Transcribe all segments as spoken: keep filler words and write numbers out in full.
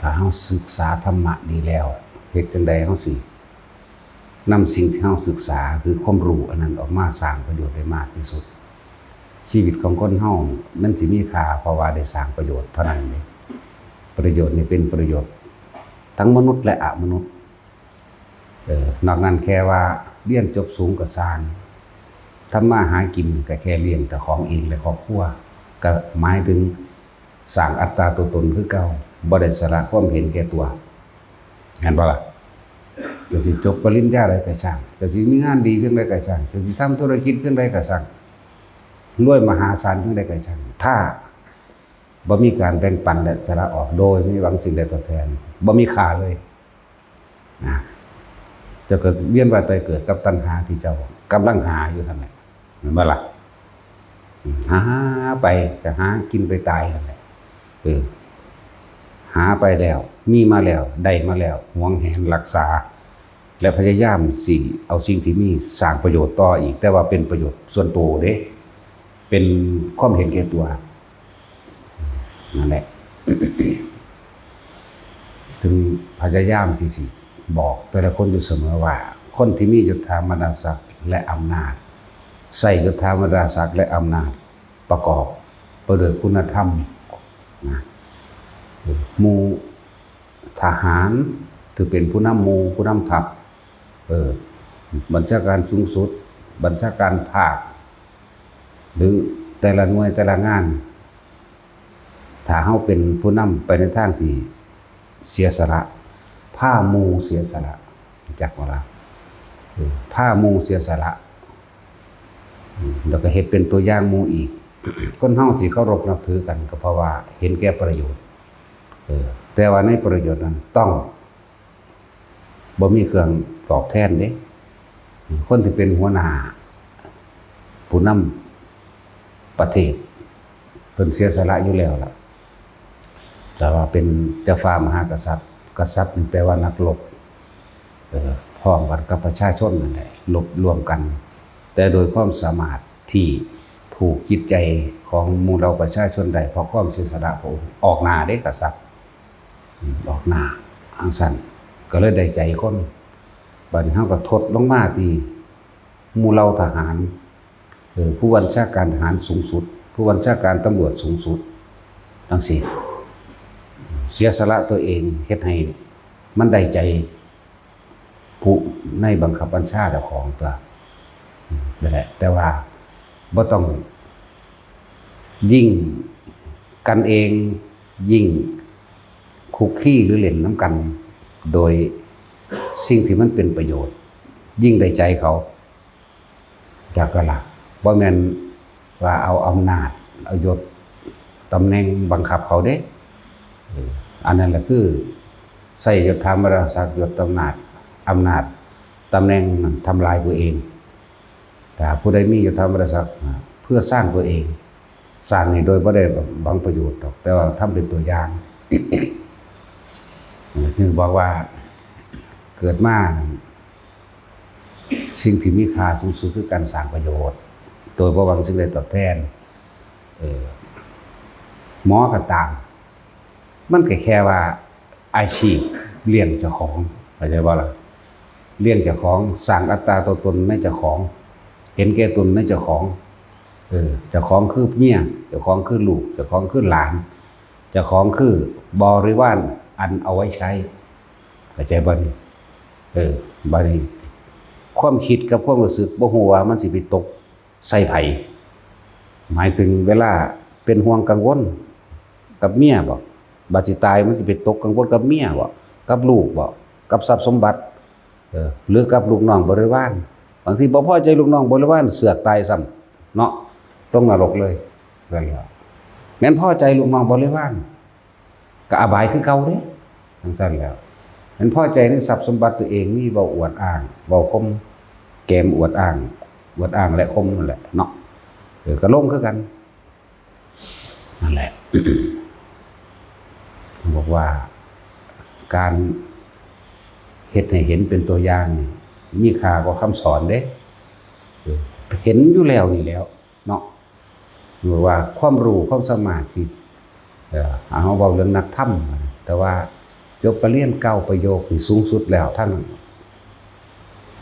ถ้าเฮาศึกษาธรรมะดีแล้ว เฮ็ดจั่งใดเฮาสินำสิ่งที่เฮาศึกษา คือความรู้อันนั้นออกมาสร้างประโยชน์ได้มากที่สุด ชีวิตของคนเฮามันสิมีค่า เพราะว่าได้สร้างประโยชน์เท่านั้นเด้ ประโยชน์นี่เป็นประโยชน์ทั้งมนุษย์และอมนุษย์ เออ นอกนั้นแค่ว่าเรียนจบสูงก็ซ่าง ทำมาหากินก็แค่เลี้ยงแต่ของเองและครอบครัว ก็หมายถึงสร้างอัตตาตัวตนคือเก่า บ่ได้สละความเห็นแก่ตัว เห็นบ่ล่ะ? เจ้าสิจบปริญญาใดก็ซ่าง เจ้าสิมีงานดีเพียงใดก็ซ่าง เจ้าสิทำธุรกิจเพียงใดก็ซ่าง รวยมหาศาลเพียงใดก็ซ่าง ถ้าบ่มีการแบ่งปันและสละออกโดยไม่หวังสิ่งใดตอบแทน บ่มีค่าเลย นะ เจ้าก็เวียนว่ายตายเกิดกับตัณหาที่เจ้ากำลังหาอยู่นั่นแหละ แม่นบ่ล่ะ? อืม หาไปก็หากินไปตายนั่นแหละ เออ หาไปแล้ว มีมาแล้ว ได้มาแล้ว หวงแหนรักษา และพยายามสิเอาสิ่งที่มีสร้างประโยชน์ต่ออีก แต่ว่าเป็นประโยชน์ส่วนตัวเด้ เป็นความเห็นแก่ตัว นั่นแหละ ถึงพยายามที่สิบอกแต่ละคนอยู่เสมอว่า คนที่มียศถาบรรดาศักดิ์และอำนาจ ใช้ยศถาบรรดาศักดิ์และอำนาจประกอบไปด้วยคุณธรรมนะ หมู่ทหาร ถือเป็นผู้นำหมู่ ผู้นำทัพ เออ บัญชาการสูงสุด บัญชาการภาค หรือแต่ละหน่วยแต่ละงาน ถ้าเฮาเป็นผู้นำไปในทางที่เสียสละ พาหมู่เสียสละ จักว่าล่ะ เออ พาหมู่เสียสละ อืม แล้วก็เฮ็ดเป็นตัวอย่างหมู่อีก คนเฮาสิเคารพนับถือกันก็เพราะว่าเห็นแก่ประโยชน์ เออ แต่ว่าในประโยชน์นั้นต้อง บ่มีเครื่องตอบแทนเด้ คนที่เป็นหัวหน้า ผู้นำประเทศ เพิ่นเสียสละอยู่แล้วล่ะ แต่ว่าเป็นเจ้าฟ้ามหากษัตริย์ กษัตริย์นี่แปลว่านักรบ เอ่อ พร้อมกันกับประชาชนนั่นแหละ รบร่วมกัน แต่โดยความสามารถที่ผูกจิตใจของหมู่เหล่าประชาชนได้ เพราะความเสียสละพระองค์ ออกหน้าเด้กษัตริย์ อืม ออกหน้าจั่งซั้น ก็เลยได้ใจคน บัดนี้เฮาก็ทดลงมาที่หมู่เหล่าทหาร เออ ผู้บัญชาการทหารสูงสุด ผู้บัญชาการตำรวจสูงสุด จั่งซี้ เสียสละตัวเอง เฮ็ดให้มันได้ใจ ผู้ในบังคับบัญชาเจ้าของตั๊ว อืม นั่นแหละ แต่ว่าบ่ต้อง ยิ่งกันเอง ยิ่งคุกคีหรือเล่นนำกัน โดยสิ่งที่มันเป็นประโยชน์ ยิ่งได้ใจเขา จักว่าล่ะ บ่แม่นว่าเอาอำนาจ เอายศ ตำแหน่งบังคับเขาเด้ เออ อันนั้นแหละคือใช้ยศถาบรรดาศักดิ์ ยศ อำนาจ อำนาจ ตำแหน่งนั้นทำลายตัวเอง ถ้าผู้ใดมียศถาบรรดาศักดิ์ อ่า เพื่อสร้างตัวเอง สร้างนี่โดยบ่ได้หวังประโยชน์ดอก แต่ว่าทำเป็นตัวอย่าง จึงบอกว่าเกิดมา สิ่งที่มีค่าสูงสุดคือการสร้างประโยชน์ โดยบ่หวังสิ่งใดตอบแทน เออ หมอก็ตาม มันก็แค่ว่าอาชีพเลี้ยงเจ้าของ เข้าใจบ่ล่ะ? เลี้ยงเจ้าของ สร้างอัตตาตัวตนในเจ้าของ เห็นแก่ตนในเจ้าของ เออ เจ้าของคือเมีย เจ้าของคือลูก เจ้าของคือหลาน เจ้าของคือบริวารอันเอาไว้ใช้ เข้าใจบ่นี่? เออ บัดนี้ความคิดกับความรู้สึกบ่ฮู้ว่ามันสิไปตกใส่ไผ หมายถึงเวลาเป็นห่วงกังวลกับเมียบ่ บัดสิตายมันสิไปตกกังวลกับเมียบ่ กับลูกบ่ กับทรัพย์สมบัติ เออ หรือกับลูกน้องบริวาร บางทีบ่พอใจลูกน้องบริวารเสือกตายซ้ำเนาะ ลงนรกเลย นั่นแหละ แม่นพอใจลูกน้องบริวาร ก็อบายคือเก่าเด้ จั่งซั้นแหล้ว แม่นพอใจในทรัพย์สมบัติตัวเองมี เว้าอวดอ้าง เว้าข่มแกมอวดอ้าง อวดอ้างและข่มนั่นแหละเนาะ เออ ก็ลงคือกัน นั่นแหละ บอกว่าการเฮ็ดให้เห็นเป็นตัวอย่างนี่ มีค่ากว่าคำสอนเด้ เออ เห็นอยู่แล้วนี่แหล้วเนาะ หรือว่าความรู้ความสามารถที่ เอ่อ เอาเว้าเรื่องนักธรรม แต่ว่า จบปริญญาเก้าประโยคนี่สูงสุดแล้ว ทั้ง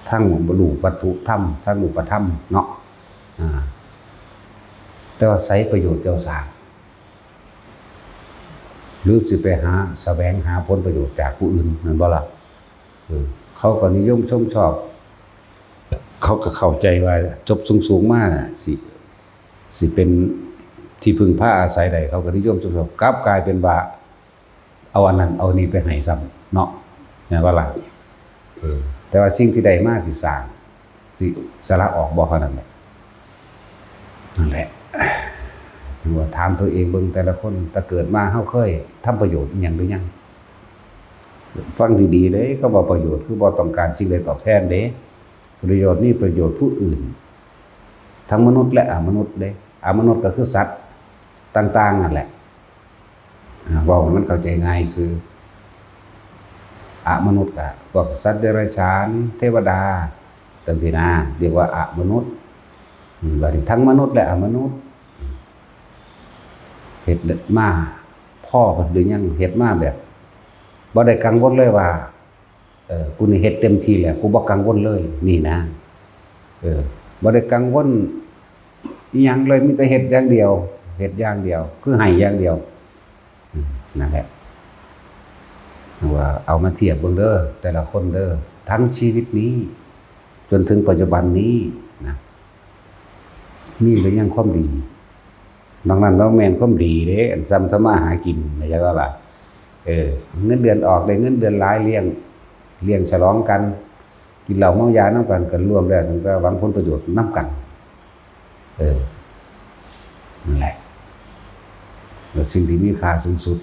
ทั้งบรรลุวัตถุธรรม ทั้งรูปธรรมเนาะ อ่า แต่ว่าใสประโยชน์เจ้าสร้าง หรือสิไปหาแสวงหาผลประโยชน์จากผู้อื่น แม่นบ่ล่ะ? เออ เขาก็นิยมชมชอบ เขาก็เข้าใจว่าจบสูงๆมาน่ะ สิ สิเป็นที่พึ่งพาอาศัยได้ เขาก็นิยมชมชอบ กลับกลายเป็นว่า เอาอันนั้นเอานี่ไปให้ซ้ำเนาะ แม่นบ่ล่ะ? เออ แต่ว่าสิ่งที่ได้มาสิสร้าง สิสละออกบ่ เท่านั้นแหละ นั่นแหละ ว่าถามตัวเองเบิ่งแต่ละคน แต่เกิดมาเฮาเคยทำประโยชน์อิหยังหรือยัง? ฟังดีๆเด้ คำว่าประโยชน์คือบ่ต้องการสิ่งใดตอบแทนเด้ ประโยชน์นี่ประโยชน์ผู้อื่น ทั้งมนุษย์และอมนุษย์เด้ อมนุษย์ก็คือสัตว์ต่างๆนั่นแหละ อ่า เว้าให้มันเข้าใจง่ายซื่อ อมนุษย์ก็พวกสัตว์เดรัจฉาน เทวดา จังซี้นะ เรียกว่าอมนุษย์ อืม บัดนี้ทั้งมนุษย์และอมนุษย์ เฮ็ดมาพอหรือยัง เฮ็ดมาแบบบ่ได้กังวลเลยว่า เออ กูนี่เฮ็ดเต็มที่แล้ว กูบ่กังวลเลย นี่นะ เออ บ่ได้กังวลอิหยังเลย มีแต่เฮ็ดอย่างเดียว เฮ็ดอย่างเดียว คือให้อย่างเดียว อืม นั่นแหละ ว่าเอามาเทียบเบิ่งเด้อ แต่ละคนเด้อ ทั้งชีวิตนี้ จนถึงปัจจุบันนี้นะ มีหรือยังความดี? นอกนั้นบ่แม่นความดีเด้ อันซ่ำทำมาหากิน เข้าใจบ่ล่ะ? เออ เงินเดือนออก ได้เงินเดือนหลาย เลี้ยง เลี้ยงฉลองกัน กินเหล้าเมายานำกัน ก็รวมแล้วตั้งแต่หวังผลประโยชน์นำกัน เออ นั่นแหละ แล้วสิ่งที่มีค่าสูงสุด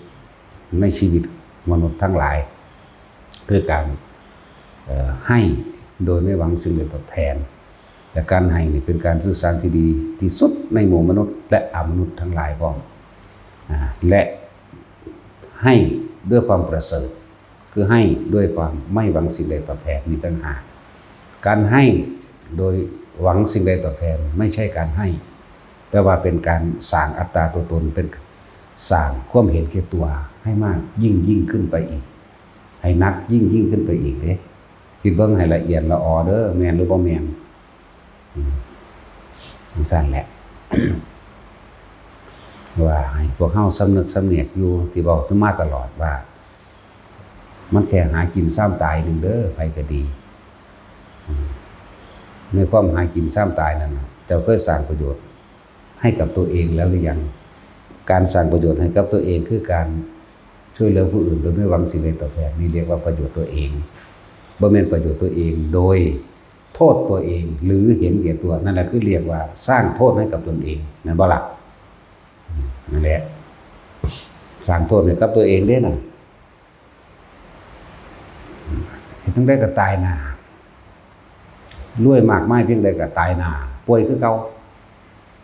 ในชีวิตมนุษย์ทั้งหลาย คือการ เอ่อ ให้โดยไม่หวังสิ่งใดตอบแทน และการให้นี่เป็นการสื่อสารที่ดีที่สุดในหมู่มนุษย์และอมนุษย์ทั้งหลายพร้อม อ่า และให้ด้วยความประเสริฐ คือให้ด้วยความไม่หวังสิ่งใดตอบแทนนี่ต่างหาก การให้โดยหวังสิ่งใดตอบแทนไม่ใช่การให้ แต่ว่าเป็นการสร้างอัตตาตัวตน เป็นสร้างความเห็นแก่ตัวให้มากยิ่งยิ่งขึ้นไปอีก ให้หนักยิ่งยิ่งขึ้นไปอีกเด้ คิดเบิ่งให้ละเอียดละออเด้อ แม่นหรือบ่แม่น? อืม จังซั่นแหละ ว่าให้พวกเฮาสำนึกสำเนียกอยู่ ที่เว้ามาตลอดว่า มันแค่หากินซ่ามตายหนึ่งเด้อ ไผก็ดี อืม ในความหากินซ่ามตายนั่นน่ะ เจ้าเคยสร้างประโยชน์ให้กับตัวเองแล้วหรือยัง? การสร้างประโยชน์ให้กับตัวเองคือการช่วยเหลือผู้อื่นโดยไม่หวังสิ่งใดตอบแทน นี่เรียกว่าประโยชน์ตัวเอง บ่แม่นประโยชน์ตัวเองโดยโทษตัวเองหรือเห็นแก่ตัว นั่นแหละคือเรียกว่าสร้างโทษให้กับตนเอง แม่นบ่ล่ะ? อืม นั่นแหละ สร้างโทษให้กับตัวเองเด้น่ะ เฮ็ดจั่งใดก็ตายหน้า รวยมากมายเพียงใดก็ตายหน้า ป่วยคือเก่า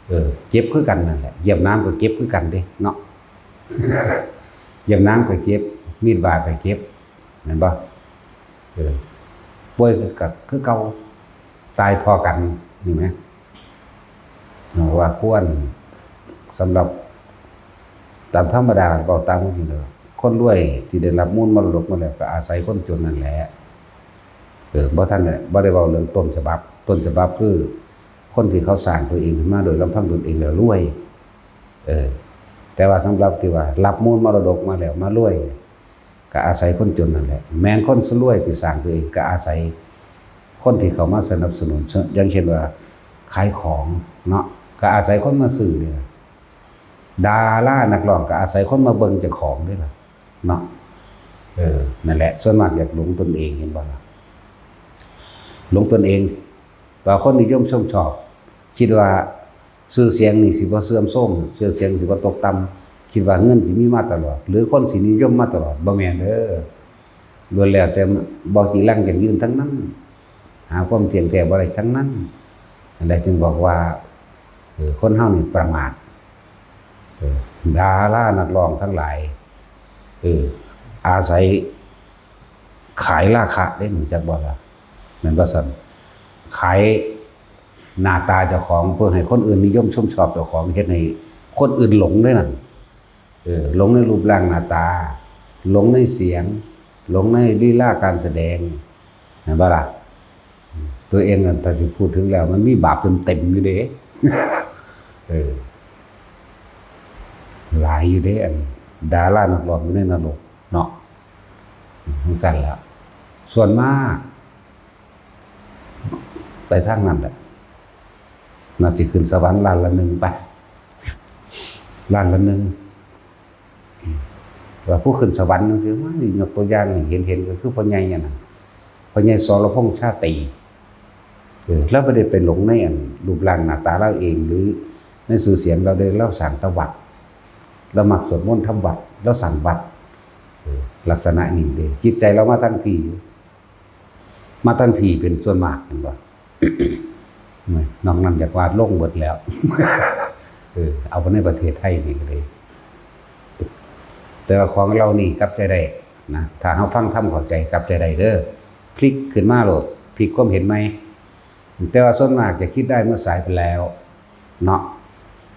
เออ เจ็บคือกันนั่นแหละ เหยียบน้ำก็เจ็บคือกันเด้เนาะ เหยียบน้ำก็เจ็บ มีดบาดก็เจ็บ แม่นบ่? เออ ป่วยก็คือเก่า ตายเท่ากัน นี่แหม เออ ว่าควร สำหรับ ตามธรรมดา เว้าตามความจริงแล้ว คนรวยที่ได้รับมูลมรดกมาแล้ว ก็อาศัยคนจนนั่นแหละ เออ บ่ทันได้ บ่ได้เว้าเรื่องต้นฉบับ ต้นฉบับคือคนที่เขาสร้างตัวเองขึ้นมาโดยลำพังตนเองแล้วรวย เออ แต่ว่าสำหรับที่ว่ารับมูลมรดกมาแล้วมารวย ก็อาศัยคนจนนั่นแหละ แม่นคนรวยที่สร้างตัวเอง ก็อาศัยคนที่เข้ามาสนับสนุน อย่างเช่นว่าขายของเนาะ ก็อาศัยคนมาซื้อนี่ล่ะ ดารานักร้องก็อาศัยคนมาเบิ่งเจ้าของนี่ล่ะเนาะ เออ นั่นแหละ ส่วนมากอยากหลงตนเอง เห็นบ่ล่ะ หลงตนเอง ว่าคนนิยมชมชอบ คิดว่าชื่อเสียงนี่สิบ่เสื่อมโทรม ชื่อเสียงสิบ่ตกต่ำ คิดว่าเงินสิมีมาตลอด หรือคนสินิยมมาตลอด บ่แม่นเด้อ ล้วนแล้วแต่บอกจีรังยั่งยืนทั้งนั้น หาความเที่ยงแท้บ่ได้ทั้งนั้น อันใดจึงบอกว่า เออ คนเฮานี่ประมาท เออ ดารานักร้องทั้งหลาย เออ อาศัยขายราคะเด้ รู้จักบ่ล่ะ? แม่นบ่ซั่น? ขายหน้าตาเจ้าของเพื่อให้คนอื่นนิยมชมชอบเจ้าของ เฮ็ดให้คนอื่นหลงเด้นั่น เออ หลงในรูปร่างหน้าตา หลงในเสียง หลงในลีลาการแสดง เห็นปะล่ะ ตัวเองน่ะ ถ้าสิพูดถึงแล้ว มันมีบาปเต็มๆอยู่เด้ เออ หลายอยู่เด้ อันดารานักร้องอยู่ในนรกเนาะ จั่งซั้นล่ะ ส่วนมาก ไปทางนั้นแหละ น่าสิขึ้นสวรรค์ล้านละหนึ่งไป ล้านละหนึ่ง ว่าผู้ขึ้นสวรรค์จั่งซี้ ว่าย กตัวอย่างให้เห็นๆ ก็คือพ่อใหญ่นั่นน่ะ พ่อใหญ่สรพงษ์ชาตรี เออ ลาวบ่ได้ไปหลงในอันรูปร่างหน้าตาลาวเอง หรือในชื่อเสียงลาวเด้ ลาวสร้างแต่วัด ลาวมักสวดมนต์ทำวัด ลาวสร้างวัด เออ ลักษณะนี้เด้ จิตใจลาวมาทางพี้ มาทางพี้เป็นส่วนมาก เห็นบ่ นอกนั้นอยากว่าลงเบิดแล้ว เออ เอาไปในประเทศไทยนี่ก็เลย แต่ว่าของลาวนี่กลับใจได้นะ ถ้าเฮาฟังธรรมเข้าใจกลับใจได้เด้อ พลิกขึ้นมาโลด พลิกความเห็นใหม่ แต่ว่าส่วนมากจะคิดได้เมื่อสายไปแล้วเนาะ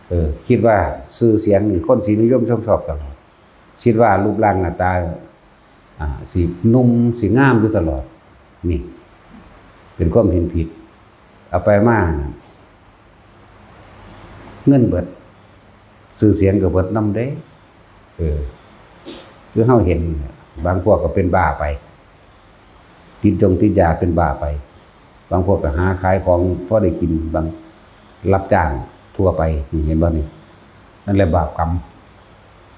เออ คิดว่าชื่อเสียงนี่คนสินิยมชมชอบตลอด คิดว่ารูปร่างหน้าตา อ่า สิหนุ่มสิงามอยู่ตลอด นี่ เป็นความเห็นผิด เอาไปมาน่ะ เงินเบิด ชื่อเสียงก็เบิดนำเด้ เออ คือเฮาเห็น บางพวกก็เป็นบ้าไป ติดจงติดยาเป็นบ้าไป บางพวกก็หาขายของพอได้กิน บางรับจ้างทั่วไป นี่เห็นบ่นี่ นั่นแหละบาปกรรม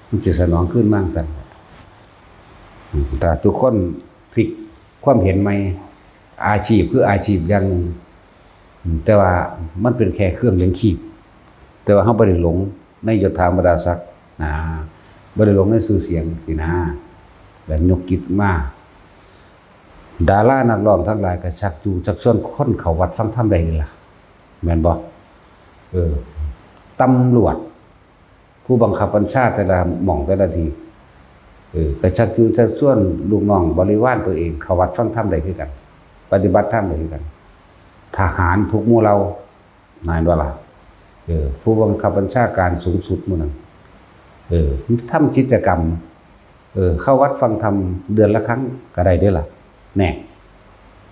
มันสิสนองคืนมาจั่งซั้น อืม ถ้าทุกคนพลิกความเห็นใหม่ อาชีพคืออาชีพอย่างหนึ่ง อืม แต่ว่ามันเป็นแค่เครื่องเลี้ยงชีพ แต่ว่าเฮาบ่ได้หลงในยศถาบรรดาศักดิ์นะ บ่ได้หลงในชื่อเสียงสินะ แล้วยกจิตมา ดารานักร้องทั้งหลายก็ชักจูงชักชวนคนเข้าวัดฟังธรรมได้นี่ล่ะ แม่นบ่ เออ ตำรวจ ผู้บังคับบัญชาแต่ละหม่องแต่ละที่ เออ ก็ชักจูงชักชวนลูกน้องบริวารตัวเองเข้าวัดฟังธรรมได้คือกัน ปฏิบัติธรรมได้คือกัน ทหารทุกหมู่เหล่า แม่นบ่ล่ะ เออ ผู้บังคับบัญชาการสูงสุดหมู่นั้น เออ ทำกิจกรรม เออ เข้าวัดฟังธรรมเดือนละครั้งก็ได้เด้อล่ะ แน่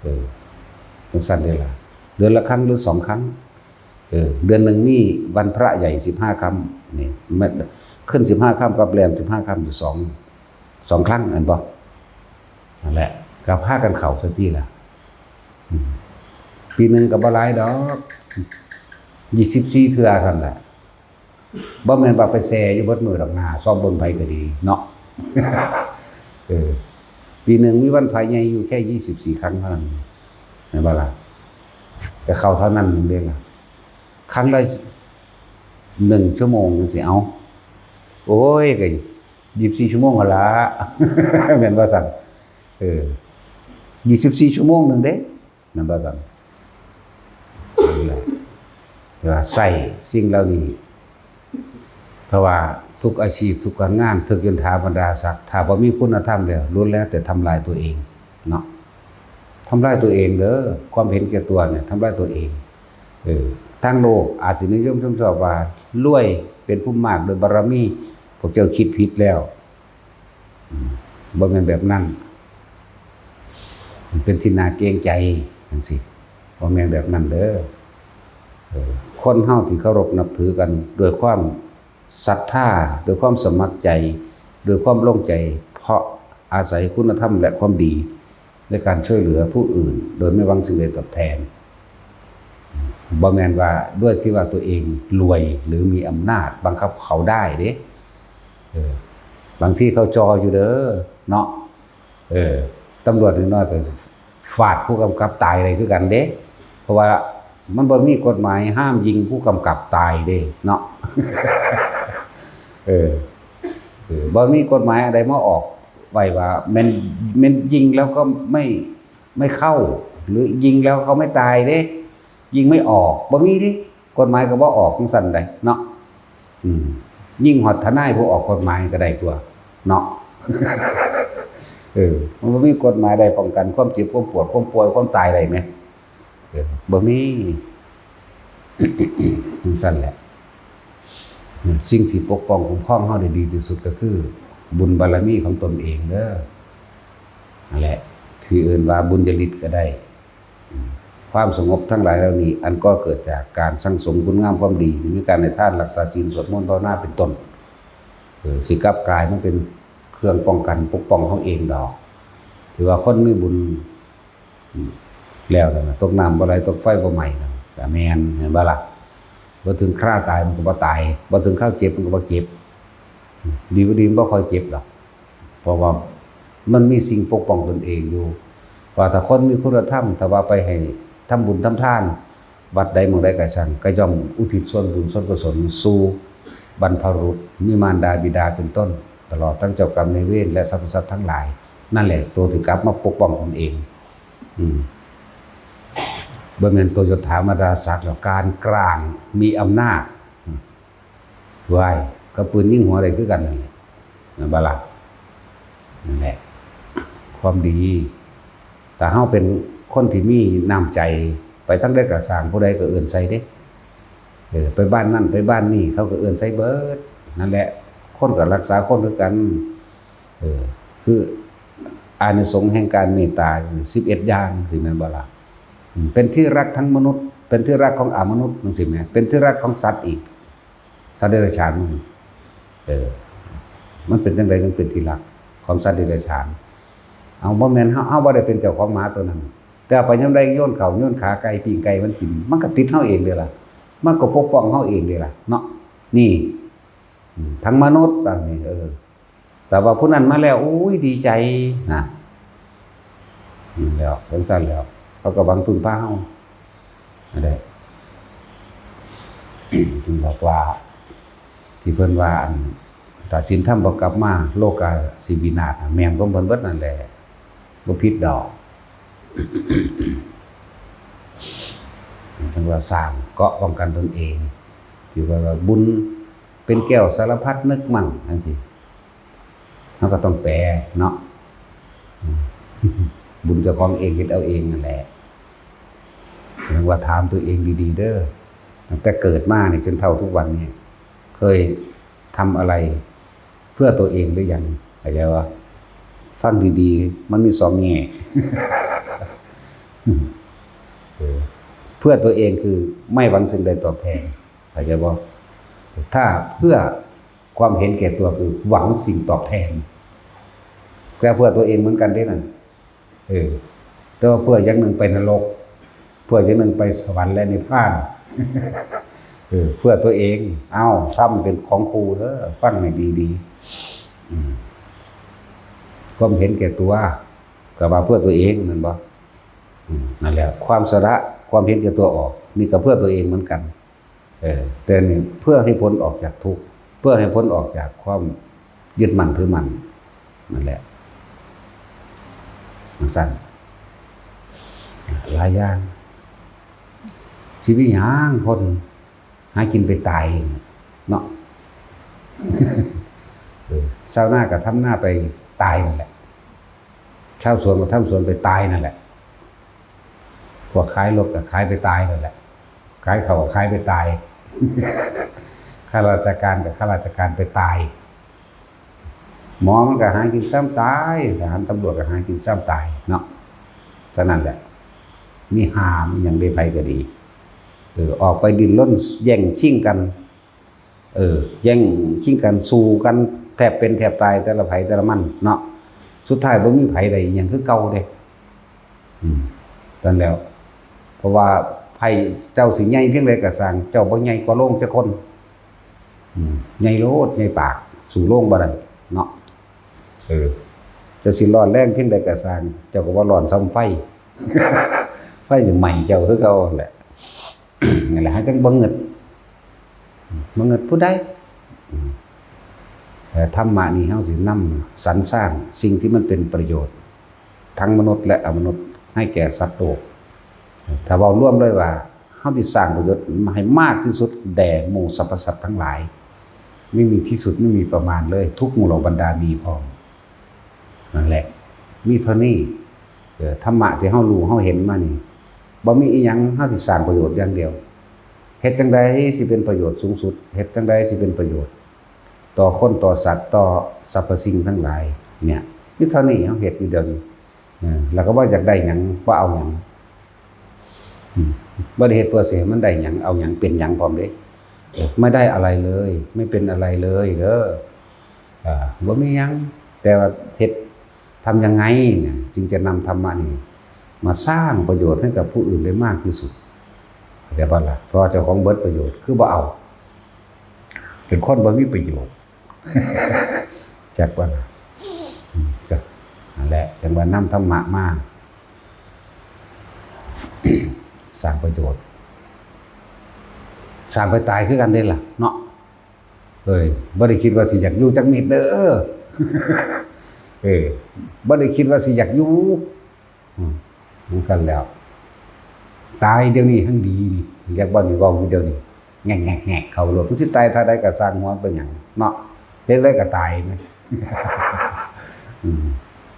เออ จั่งซั้นเด้อล่ะ เดือนละครั้งหรือสองครั้ง เออ เดือนหนึ่งมีวันพระใหญ่สิบห้าค่ำ นี่ มันขึ้นสิบห้าค่ำกับแรมสิบห้าค่ำอยู่สอง สองครั้ง แม่นบ่ นั่นแหละ ก็พากันเข้าซะติล่ะ อืม ปีหนึ่งก็บ่หลายดอก ยี่สิบสี่เทื่อเท่านั้นแหละ บ่แม่นว่าไปแซ่อยู่เบิดมื้อดอกนา ซอมเบิ่งไผก็ดีเนาะ เออ ปีหนึ่งมีวันพระใหญ่อยู่แค่ยี่สิบสี่ครั้งเท่านั้น แม่นบ่ล่ะ ก็เข้าเท่านั้นเด้ล่ะ ครั้งละหนึ่งชั่วโมงจั่งซี้ เอ้า โอ้ย ก็ยี่สิบสี่ชั่วโมงหั้นล่ะ แม่นบ่ซั้น เออ ยี่สิบสี่ชั่วโมงหนึ่งเด้ แม่นบ่ซั้น นั่นแหละ แต่ว่าใช้สิ่งเหล่านี้ เพราะว่าทุกอาชีพ ทุกการงาน ทุกยศถาบรรดาศักดิ์ ถ้าบ่มีคุณธรรมแล้ว ล้วนแล้วแต่ทำลายตัวเองเนาะ ทำลายตัวเองเด้อ ความเห็นแก่ตัวเนี่ย ทำลายตัวเอง เออ ทางโลกอาจสินิยมชมชอบว่า รวยเป็นผู้มากด้วยบารมี พวกเจ้าคิดผิดแล้ว อืม บ่แม่นแบบนั้น มันเป็นที่น่าเกรงใจจั่งซี้ บ่แม่นแบบนั้นเด้อ เออ คนเฮาที่เคารพนับถือกันด้วยความศรัทธา ด้วยความสมัครใจ ด้วยความลงใจ เพราะอาศัยคุณธรรมและความดีในการช่วยเหลือผู้อื่น โดยไม่หวังสิ่งใดตอบแทน บ่แม่นว่าด้วยที่ว่าตัวเองรวยหรือมีอำนาจบังคับเขาได้เด้ เออ บางทีเขาจ่ออยู่เด้อ เนาะ เออ ตำรวจน้อยๆก็ฟาดผู้กำกับตายได้คือกันเด้ เพราะว่ามันบ่มีกฎหมายห้ามยิงผู้กำกับตายเด้ เนาะ เออ เออ บ่มีกฎหมายอันใดมาออกไว้ว่าแม่น แม่นยิงแล้วก็ไม่ ไม่เข้า หรือยิงแล้วเขาไม่ตายเด้ ยิงไม่ออก บ่มีเด้ กฎหมายก็บ่ออกจั่งซั้นใดเนาะ อืม ยิงฮอดทนายผู้ออกกฎหมายก็ได้ตั่ว เนาะ เออ มันบ่มีกฎหมายใดป้องกันความเจ็บ ความปวด ความป่วย ความตายได้แหม เออ บ่มี จั่งซั้นแหละ สิ่งที่ปกป้องคุ้มครองเฮาได้ดีที่สุดก็คือ บุญบารมีของตนเองเด้อ นั่นแหละ ที่เอิ้นว่าบุญญาฤทธิ์ก็ได้ อืม ความสงบทั้งหลายเหล่านี้ อันก็เกิดจากการสั่งสมคุณงามความดี มีการให้ทาน รักษาศีล สวดมนต์ ภาวนา เป็นต้น เออ สิกลับกลายมันเป็นเครื่องป้องกันปกป้องเฮาเองดอก ที่ว่าคนมีบุญ อืม แล้วนั่นน่ะ ตกน้ำบ่ไหล ตกไฟบ่ไหม้นั่น ก็แม่น แม่นบ่ล่ะ? บ่ถึงคราตายมันก็บ่ตาย บ่ถึงคราวเจ็บมันก็บ่เจ็บ อืม ดีบ่ดีมันบ่ค่อยเจ็บดอก เพราะว่ามันมีสิ่งปกป้องตนเองอยู่ ว่าถ้าคนมีคุณธรรม ถ้าว่าไปให้ทำบุญทำทาน วัดใดหม่องใดก็ช่าง ก็ย่อมอุทิศส่วนบุญส่วนกุศลสู่บรรพบุรุษ มีมารดาบิดาเป็นต้น ตลอดทั้งเจ้ากรรมนายเวร และสรรพสัตว์ทั้งหลาย นั่นแหละ ตัวที่กลับมาปกป้องตนเอง อืม บ่แม่นตัวยศถาบรรดาศักดิ์หรอก การกลางมีอำนาจ อืม ว้าย กับปืนยิงหัวได้คือกันนั่นแหละ แม่นบ่ล่ะ? นั่นแหละ ความดี ถ้าเฮาเป็นคนที่มีน้ำใจ ไปทางใดก็ซ่าง ผู้ใดก็เอิ้นใส่เด้ เออ ไปบ้านนั่นไปบ้านนี่ เขาก็เอิ้นใส่เบิด นั่นแหละ คนก็รักษาคนคือกัน เออ คืออานิสงส์แห่งการเมตตา สิบเอ็ดอย่าง สิแม่นบ่ล่ะ? อืม เป็นที่รักทั้งมนุษย์ เป็นที่รักของอมนุษย์จั่งซี้แหม เป็นที่รักของสัตว์อีก สัตว์เดรัจฉานมัน เออ มันเป็นจั่งใดจั่งเป็นที่รักของสัตว์เดรัจฉาน? เอา บ่แม่นเฮา เฮาบ่ได้เป็นเจ้าของหมาตัวนั้น แต่เอาไปยามใดโยนข้าวโยนขาไก่ปิ้งไก่มันกิน มันก็ติดเฮาเองเด้ล่ะ มันก็ปกป้องเฮาเองเด้ล่ะเนาะ นี่ อืม ทั้งมนุษย์อันนี้ เออ แต่ว่าผู้นั้นมาแล้ว โอ้ย ดีใจนะ นั่นแหล้ว จั่งซั้นแหล้ว เขาก็หวังพึ่งพาเฮา นั่นแหละ จึงบอกว่า ที่เพิ่นว่า อัน ถ้าศีลธรรมบ่กลับมา โลกาสิวินาศ แม่นของเพิ่นเบิดนั่นแหละ บ่ผิดดอก จั่งว่าสร้างเกราะป้องกันตนเอง ที่ว่า ว่าบุญเป็นแก้วสารพัดนึกมั่งจั่งซี้ เราก็ต้องแปลเนาะ อืม บุญเจ้าของเองเฮ็ดเอาเองนั่นแหละ จั่งว่าถามตัวเองดีๆ เด้อ ตั้งแต่เกิดมานี่จนเฒ่าทุกวันนี้ เคยทำอะไรเพื่อตัวเองหรือยัง? เข้าใจบ่? ฟังดีๆ มันมีสองแง่ เออ เพื่อตัวเองคือไม่หวังสิ่งใดตอบแทน เข้าใจบ่? ถ้าเพื่อความเห็นแก่ตัวคือหวังสิ่งตอบแทน แต่เพื่อตัวเองเหมือนกันเด้นั่น เออ แต่ว่าเพื่ออย่างหนึ่งไปนรก เพื่ออย่างหนึ่งไปสวรรค์และนิพพาน เออ เพื่อตัวเอง เอ้า ธรรมเป็นของคู่เด้อ ฟังให้ดีๆ อืม ความเห็นแก่ตัว ก็ว่าเพื่อตัวเองแม่นบ่? อืม นั่นแหละ ความสละความเห็นแก่ตัวออก นี่ก็เพื่อตัวเองเหมือนกัน เออ แต่นี่เพื่อให้พ้นออกจากทุกข์ เพื่อให้พ้นออกจากความยึดมั่นถือมั่น นั่นแหละ จั่งซั้น หลายอย่าง สิมีหยัง คนหากินไปตายเนาะ เออ ชาวนาก็ทำนาไปตายนั่นแหละ ชาวสวนก็ทำสวนไปตายนั่นแหละ พวกขายรถก็ขายไปตายนั่นแหละ ขายข้าวก็ขายไปตาย ข้าราชการก็ข้าราชการไปตาย หมอมันก็หากินซ้ำตาย ทหารตำรวจก็หากินซ้ำตายเนาะ เท่านั้นแหละ มีหามหยังได้ ไผก็ดี เออ ออกไปดิ้นรนแย่งชิงกัน เออ แย่งชิงกัน สู้กันแทบเป็นแทบตาย แต่ละไผแต่ละมันเนาะ สุดท้ายบ่มีไผได้อิหยังคือเก่าเด้ อืม นั่นแหล้ว เพราะว่าไผเจ้าสิใหญ่เพียงใดก็ซ่าง เจ้าบ่ใหญ่กว่าโลงจักคน อืม ใหญ่โลด ใหญ่ปาก สู้โลงบ่ได้เนาะ เออ เจ้าสิร้อนแรงเพียงใดก็ซ่าง เจ้าก็บ่ร้อนส่ำไฟ ไฟจะไหม้เจ้าคือเก่าแหละ นั่นแหละ เฮาจั่งบ่งึด บ่งึดผู้ใด อืม แต่ธรรมะนี่เฮาสินำสรรสร้างสิ่งที่มันเป็นประโยชน์ ทั้งมนุษย์และอมนุษย์ ให้แก่สัตว์โลก ถ้าเว้ารวมเลยว่า เฮาสิสร้างประโยชน์ให้มากที่สุดแด่หมู่สรรพสัตว์ทั้งหลาย ไม่มีที่สุด ไม่มีประมาณเลย ทุกหมู่เหล่าบรรดามีพร้อม นั่นแหละ มีเท่านี้ เออ ธรรมะที่เฮารู้เฮาเห็นมานี่ บ่มีอิหยัง เฮาสิสร้างประโยชน์อย่างเดียว เฮ็ดจั่งใดสิเป็นประโยชน์สูงสุด เฮ็ดจั่งใดสิเป็นประโยชน์ ต่อคนต่อสัตว์ ต่อสรรพสิ่งทั้งหลาย เนี่ย มีเท่านี้เฮาเฮ็ดอยู่เดี๋ยวนี้ เออ แล้วก็บ่อยากได้หยัง บ่เอาหยัง อืม บ่ได้เฮ็ดเพื่อสิให้มันได้หยัง เอาหยัง เป็นหยังพร้อมเด้ เออ ไม่ได้อะไรเลย ไม่เป็นอะไรเลยเด้อ อ่า บ่มีหยัง แต่ว่าเฮ็ด ทำยังไงเนี่ย จึงจะนำธรรมะนี่มาสร้างประโยชน์ให้กับผู้อื่นได้มากที่สุด เข้าใจบ่ล่ะ เพราะว่าเจ้าของเบิดประโยชน์ คือบ่เอา เป็นคนบ่มีประโยชน์ จักบ่ล่ะ อืม จัก นั่นแหละ จังว่านำธรรมะมา สร้างประโยชน์ สร้างไปตายคือกันเด้ล่ะ เนาะ เอ้ย บ่ได้คิดว่าสิอยากอยู่จักเม็ดเด้อ เออ บ่ได้คิดว่าสิอยากอยู่ อืม จั่งซั้นแล้ว ตายเดี๋ยวนี้แฮ่งดีนี่ อยากบ่นี่ เว้าอยู่เดี๋ยวนี้ แงกๆๆ เข้าโลด มันสิตายท่าใดก็ซ่างหัว เป็นหยังเนาะ เฮ็ดได้ก็ตายแหม อืม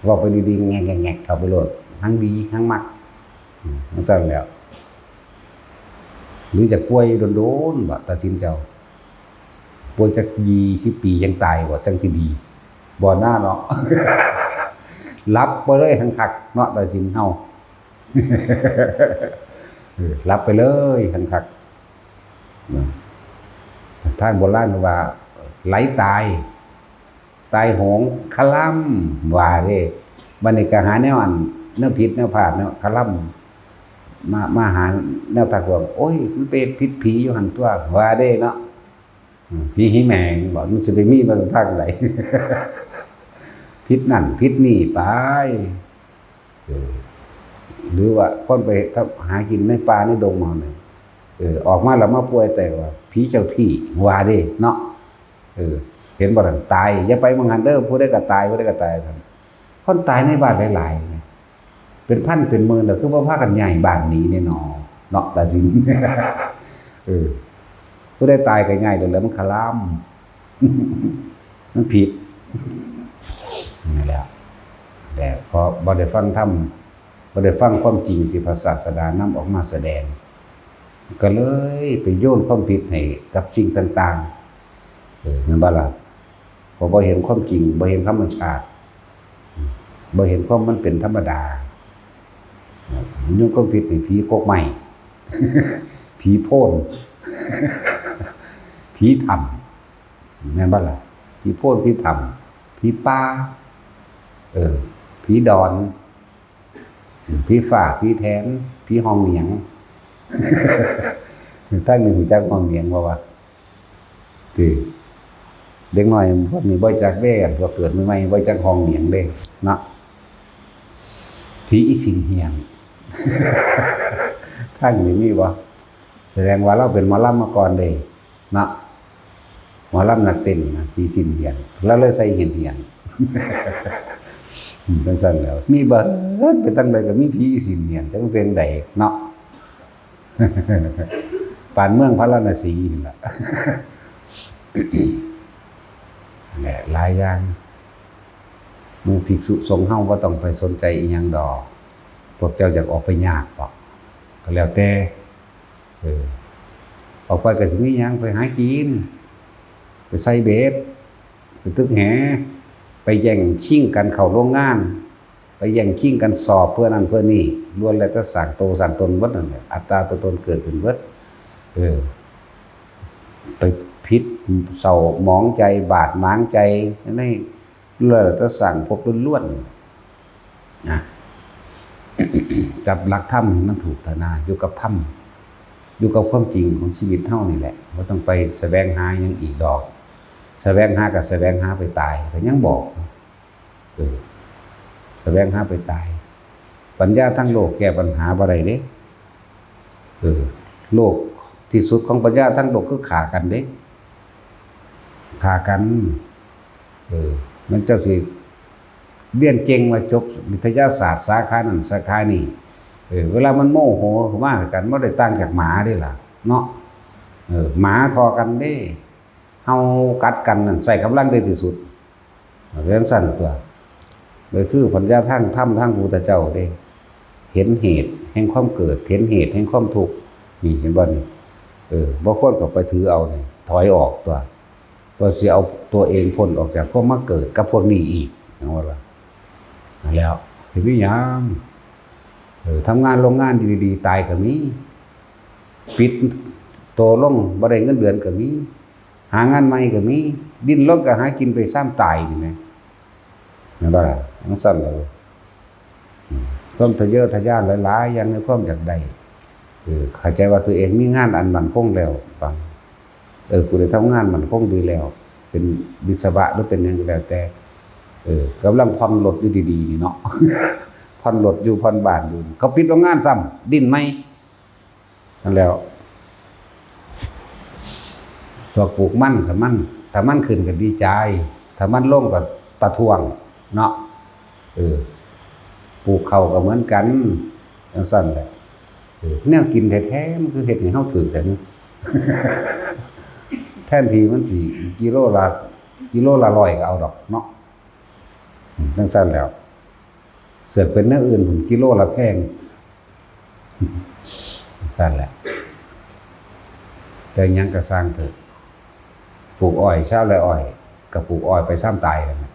เว้าไปดีๆ แงกๆๆ เข้าไปโลด แฮ่งดี แฮ่งมัก อืม จั่งซั้นแล้ว หรือจะป่วยโดนๆ บ่ ตัดสินเจ้า ป่วยจักยี่สิบปียังตายบ่ จั่งสิดี บ่น่าเนาะ หลับไปเลยแฮ่งคักเนาะ ตัดสินเฮา เออ หลับไปเลยแฮ่งคัก นะ ทางโบราณว่า ไหลตาย ตายโหง คะล่ำ ว่าเด้ บัดนี้ก็หาแนวอัน แนวผิดแนวพลาดเนาะ คะล่ำ มา มาหาแนวทางว่า โอ้ย มันไปผิดผีอยู่หั่นตั๊ว ว่าเด้เนาะ อืม ผีหีแมงบ่ มันสิไปมีมาทางใด ผิดนั่นผิดนี่ไป เออ หรือว่าคนไปหากินในป่าในดงมาเนี่ย เออ ออกมาแล้วมาป่วยแต่ว่าผีเจ้าที่ ว่าเด้เนาะ เออ เห็นบ่ล่ะ ตาย อย่าไปหม่องหั้นเด้อ ผู้ใดก็ตาย ผู้ใดก็ตาย คนตายในบ้านหลายๆ นะ เป็นพันเป็นหมื่นแล้ว คือบ่พากันย้ายบ้านหนีแน่นอน เนาะ ตาสิน เออ ผู้ใดตายก็ย้ายโลดแหละ มันคะล่ำ มันผิด นั่นแหละ แต่พอบ่ได้ฟังธรรม บ่ได้ฟังความจริงที่พระศาสดานำออกมาแสดง ก็เลยไปโยนความผิดให้กับสิ่งต่างๆ เออ แม่นบ่ล่ะ พอบ่เห็นความจริง บ่เห็นธรรมชาติ บ่เห็นความมันเป็นธรรมดา โยนความผิดให้ผีกกไม้ ผีโพน ผีถ้ำ แม่นบ่ล่ะ ผีโพน ผีถ้ำ ผีป่า เออ ผีดอน ผีฟ้า ผีแถน ผีห้องเหนียง ทางนี้รู้จักห้องเหนียงบ่วะ ติ เด็กน้อยพวกนี้บ่จักเด้ พวกเกิดใหม่ๆ บ่จักห้องเหนียงเด้ เนาะ ผีอีสินเหียน ทางนี้มีบ่ แสดงว่าลาวเป็นหมอลำมาก่อนเด้ เนาะ หมอลำนักเต้นนะ ผีสินเหียน ลาวเลยใส่เหียนๆ อืม จั่งซั้นแล้ว มีเบิด ไปทางใดก็มีผีอีสินเหียน จักเป็นใดเนาะ ปานเมืองพาราณสีนั่นล่ะ แหละ หลายอย่าง หมู่ภิกษุสงฆ์เฮาบ่ต้องไปสนใจอิหยังดอก พวกเจ้าอยากออกไปยากบ่ ก็แล้วแต่ เออ ออกไปก็สิมีหยัง ไปหากิน ไปใส่เบ็ด ไปตึกแห ไปแย่งชิงกันเข้าโรงงาน ไปแย่งชิงกันสอบเพื่อนั่นเพื่อนี่ ล้วนแล้วแต่สร้างโตสร้างตนเบิดนั่นแหละ อัตตาตัวตนเกิดขึ้นเบิด เออ ไปผิดเศร้าหมองใจ บาดหมางใจ อันนี้ล้วนแล้วแต่สร้างภพล้วนๆ นะ จับหลักธรรมให้มันถูกเถาะนา อยู่กับธรรม อยู่กับความจริงของชีวิตเฮานี่แหละ บ่ต้องไปแสวงหาหยังอีกดอก แสวงหาก็แสวงหาไปตาย ก็ยังบอก เออ แสวงหาไปตาย ปัญญาทางโลกแก้ปัญหาบ่ได้เด้ เออ โลกที่สุดของปัญญาทางโลกคือฆ่ากันเด้ ฆ่ากัน เออ มันเจ้าสิเรียนเก่งว่าจบวิทยาศาสตร์สาขานั้นสาขานี้ เออ เวลามันโมโหขึ้นมากัน บ่ได้ต่างจากหมาเด้ล่ะ เนาะ เออ หมาทอกันเด้ เห่ากัดกันนั่น ใช้กำลังได้ที่สุด เรื่องสั้นตัว ก็คือปัญญาทางธรรมทางพระพุทธเจ้าเด้ เห็นเหตุแห่งความเกิด เห็นเหตุแห่งความทุกข์ นี่เห็นบ่นี่ เออ บ่ควรเข้าไปถือเอานี่ ถอยออกตัว ตัวสิเอาตัวเองพ้นออกจากความมาเกิดกับพวกนี้อีก จั่งว่าล่ะ นั่นแล้ว เฮ็ดอีหยัง เออ ทำงานโรงงานดีๆ ตายก็มี ปิดตัวลง บ่ได้เงินเดือนก็มี หางานใหม่ก็มี ดิ้นรนก็หากินไปซ้ำตายนี่แหม แม่นบ่ล่ะ จั่งซั้นล่ะ อืม ความทะเยอทะยานหลายๆ อย่างในความอยากได้ เออ เข้าใจว่าตัวเองมีงานอันมั่นคงแล้ว ฟัง เออ กูได้ทำงานมั่นคงดีแล้ว เป็นวิศวะหรือเป็นหยังก็แล้วแต่ เออ กำลังผ่อนรถอยู่ดีๆ นี่เนาะ ผ่อนรถอยู่ ผ่อนบ้านอยู่ เขาปิดโรงงานซ้ำ ดิ้นใหม่ นั่นแหล้ว พวกปลูกมัน ถ้ามัน ถ้ามันขึ้นก็ดีใจ ถ้ามันลงก็ประท้วง เนาะ เออ ปลูกข้าวก็เหมือนกัน จั่งซั้นแหละ เออ แนวกินแท้ๆ มันคือเฮ็ดให้เฮาถืกแท้ แทนที่มันสิกิโลละ กิโลละร้อยก็เอาดอกเนาะ อืม จั่งซั้นแหล้ว เสือกเป็นแนวอื่นพุ้น กิโลละแพง จั่งซั้นแหละ แต่หยังก็ซ่างเถาะ ปลูกอ้อย ชาวไร่อ้อย ก็ปลูกอ้อยไปซ้ำตายนั่นแหละ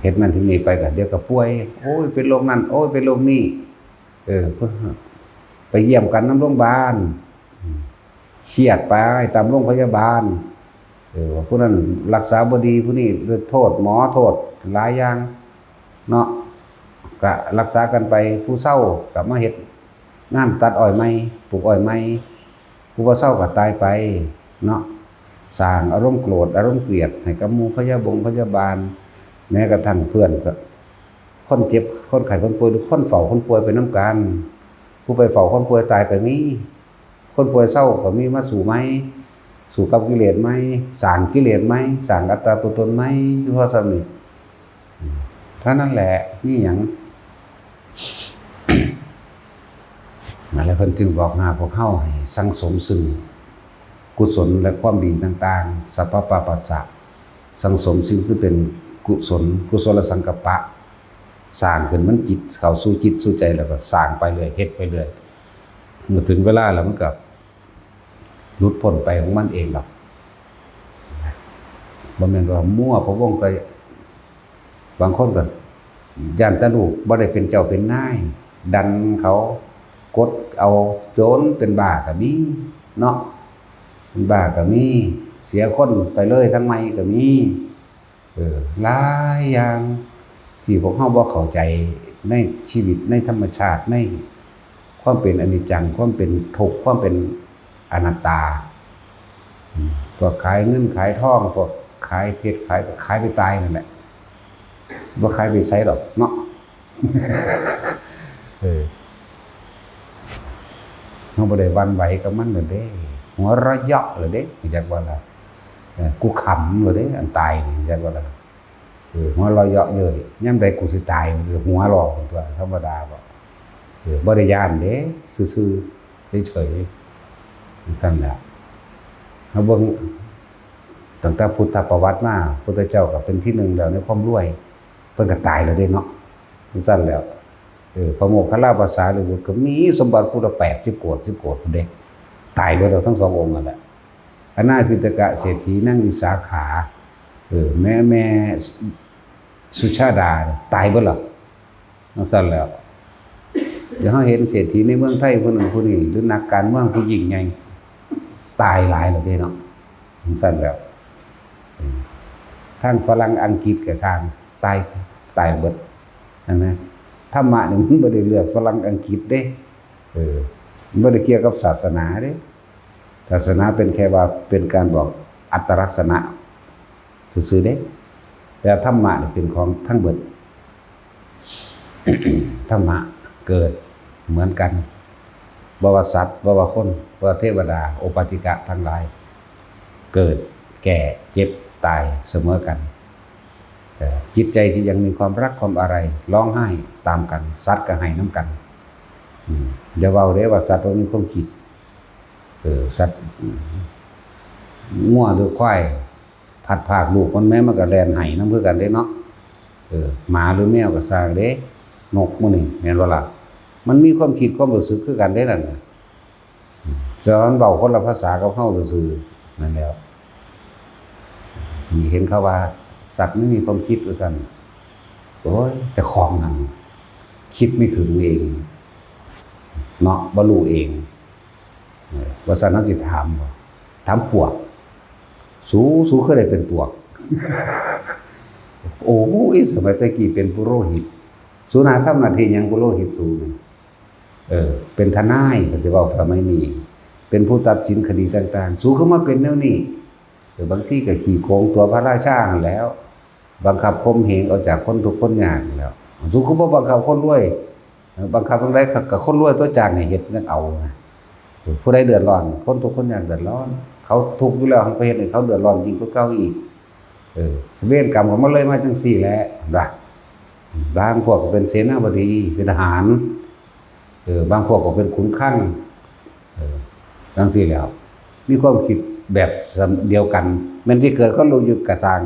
เฮ็ดนั่นเฮ็ดนี่ไปก็เดี๋ยวก็ป่วย โอ้ย เป็นโรคนั่น โอ้ย เป็นโรคนี่ เออ ไปเยี่ยมกันนำโรงบาล อืม เครียดไปตามโรงพยาบาล เออ ว่าผู้นั้นรักษาบ่ดี ผู้นี้โทษหมอ โทษหลายอย่างเนาะ ก็รักษากันไป ผู้เซาก็มาเฮ็ดงานตัดอ้อยใหม่ ปลูกอ้อยใหม่ ผู้บ่เซาก็ตายไปเนาะ สร้างอารมณ์โกรธ อารมณ์เกลียดให้กับหมู่พยาบงพยาบาล แม้กระทั่งเพื่อนก็ คนเจ็บ คนไข้ คนป่วย หรือคนเฝ้าคนป่วยไปนำกัน ผู้ไปเฝ้าคนป่วยตายก็มี คนป่วยเซาก็มี มาสู้ใหม่ สู้กับกิเลสใหม่ สร้างกิเลสใหม่ สร้างอัตตาตัวตนใหม่ อยู่พอส่ำนี้ เท่านั้นแหละ มีหยัง นั่นแหละ เพิ่นจึงบอกหาพวกเฮาให้สั่งสมซึ่งกุศลและความดีต่างๆ สัพพะปาปัสสะ สั่งสมสิ่งที่เป็นกุศล กุศลสังกัปปะ สร้างขึ้นมันจิต เข้าสู่จิตสู่ใจ แล้วก็สร้างไปเรื่อย เฮ็ดไปเรื่อย เมื่อถึงเวลาแล้วมันก็หลุดพ้นไปของมันเองดอก บ่แม่นว่ามัวพะวงก็ บางคนก็ย้านแต่ลูกบ่ได้เป็นเจ้าเป็นนาย ดันเขากดเอาจนเป็นบ้าก็มีเนาะ เป็นบ้าก็มี เสียคนไปเลยทั้งใหม่ก็มี เออ หลายอย่างที่พวกเฮาบ่เข้าใจในชีวิต ในธรรมชาติ ในความเป็นอนิจจัง ความเป็นทุกข์ ความเป็นอนัตตา อืม พวกขายเงินขายทอง พวกขายเพชรขาย ขายไปตายนั่นแหละ บ่ขายไปไสดอกเนาะ เออ เฮาบ่ได้หวั่นไหวกับมันเลยเด้ หัวเราะเยาะเลยเด้ รู้จักบ่ล่ะ เออ กูขำเลยเด้ อันตายนี่ รู้จักบ่ล่ะ เออ หัวเราะเยาะเย้ย ยามใดกูสิตาย หัวเราะตั๊ว ธรรมดาบ่ เออ บ่ได้ย้านเด้ ซื่อๆ เฉยๆ จั่งซั้นแหละ เฮาเบิ่งตั้งแต่พุทธประวัติมา พุทธเจ้าก็เป็นที่หนึ่งแล้วในความรวย เพิ่นก็ตายแล้วเด้เนาะ จั่งซั้นแล้ว เออ พระโมคคัลลาภาษาลิบุตรก็มีสมบัติพุทธแปดสิบโกฏ สิบโกฏพุ้นเด้ ตายเบิดแล้วทั้งสององค์นั่นแหละ อนาถปิณฑกะเศรษฐี นางวิสาขา เออ แม่ แม่สุชาดา ตายเบิดแล้ว จั่งซั้นแล้ว เดี๋ยวเฮาเห็นเศรษฐีในเมืองไทยผู้นั้นผู้นี้ หรือนักการเมืองผู้ยิ่งใหญ่ ตายหลายแล้วเด้เนาะ จั่งซั้นแล้ว เออ ทางฝรั่งอังกฤษก็ซ่าง ตาย ตายเบิด นั่นนะ ธรรมะนี่มันบ่ได้เลือกฝรั่งอังกฤษเด้ เออ มันบ่ได้เกี่ยวกับศาสนาเด้ ศาสนาเป็นแค่ว่าเป็นการบอกอัตลักษณะซื่อๆเด้ แต่ธรรมะนี่เป็นของทั้งเบิด ธรรมะเกิดเหมือนกัน บ่ว่าสัตว์ บ่ว่าคน บ่ว่าเทวดา โอปปาติกะทั้งหลาย เกิด แก่ เจ็บ ตายเสมอกัน แต่จิตใจที่ยังมีความรักความอาลัย ร้องไห้ตามกัน สัตว์ก็ไห้นำกัน อืม อย่าเว้าเด้ว่าสัตว์บ่มีความคิด เออ สัตว์ อืม งัวหรือควาย พลัดพรากลูกมันแม่ มันก็แล่นไห้นำคือกันเด้เนาะ เออ หมาหรือแมวก็ซ่างเด้ นกหมู่นี่ แม่นบ่ล่ะ มันมีความคิดความรู้สึกคือกันเด้นั่นน่ะ อืม แต่ว่ามันเว้าคนละภาษากับเฮาซื่อๆ นั่นแหล้ว นี่เห็นเขาว่าสัตว์มันมีความคิดว่าซั่น โอ้ย เจ้าของนั่นคิดไม่ถึงเอง เนาะ บ่รู้เอง เออ ว่าซั่น เฮาสิถามบ่ ถามปวก สู สูเคยได้เป็นปวก โอ้ย สมัยแต่กี้เป็นปุโรหิต สูน่าทำหน้าที่หยัง ปุโรหิตสูนี่ เออ เป็นทนาย เขาจะเว้าสมัยนี้ เป็นผู้ตัดสินคดีต่างๆ สูคือมาเป็นแนวนี้ เออ บางทีก็ขี้โกงตัวพระราชาหั่นแหล้ว บังคับข่มเหงเอาจากคนทุกข์คนยากนั่นแหล้ว สูคือบ่บังคับคนรวย เออ บังคับจั่งใด๋ ก็คนรวยตัวจ้างให้เฮ็ดจั่งเอานะ เออ ผู้ใดเดือดร้อน คนทุกข์คนยากเดือดร้อน เขาทุกข์อยู่แล้ว ไปเฮ็ดให้เขาเดือดร้อนยิ่งกว่าเก่าอีก เออ เวรกรรมของมันเลยมาจั่งซี้แหละ เห็นบ่ บางพวกก็เป็นเสนาบดี เป็นทหาร เออ บางพวกก็เป็นขุนคลัง เออ จั่งซี้แหล้ว มีความคิดแบบเดียวกัน แม้นสิเกิดคนละยุคก็ตาม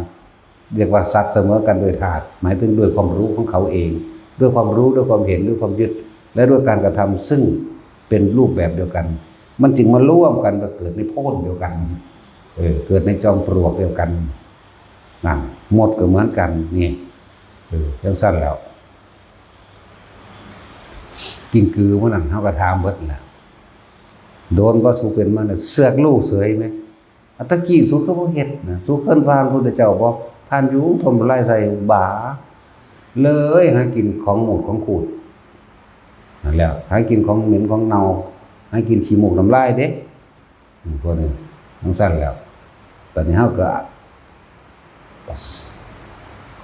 เรียกว่าสัตว์เสมอกันโดยธาตุ หมายถึงด้วยความรู้ของเขาเอง ด้วยความรู้ ด้วยความเห็น ด้วยความยึด และด้วยการกระทำซึ่งเป็นรูปแบบเดียวกัน มันจึงมาร่วมกัน มาเกิดในโพนเดียวกัน เออ เกิดในจอมปลวกเดียวกัน นั่น มดก็เหมือนกัน นี่ เออ จั่งซั่นแหล้ว กิ้งกือมื้อนั้นเฮาก็ถามเบิดแหละ โดนบ่สูเป็นมาเนี่ย เสือกรู้เสยแหม อันตะกี้สูคือบ่เฮ็ดนะ สูเคยผ่านพุทธเจ้าบ่ ผ่านอยู่ ถมน้ำลายใส่ บ่า เลยหากินของหมูดของขูด นั่นแหละ หากินของเหม็นของเน่า หากินขี้มูกน้ำลายเด้ อืม พวกนี้ จั่งซั่นแหล้ว บัดนี้เฮาก็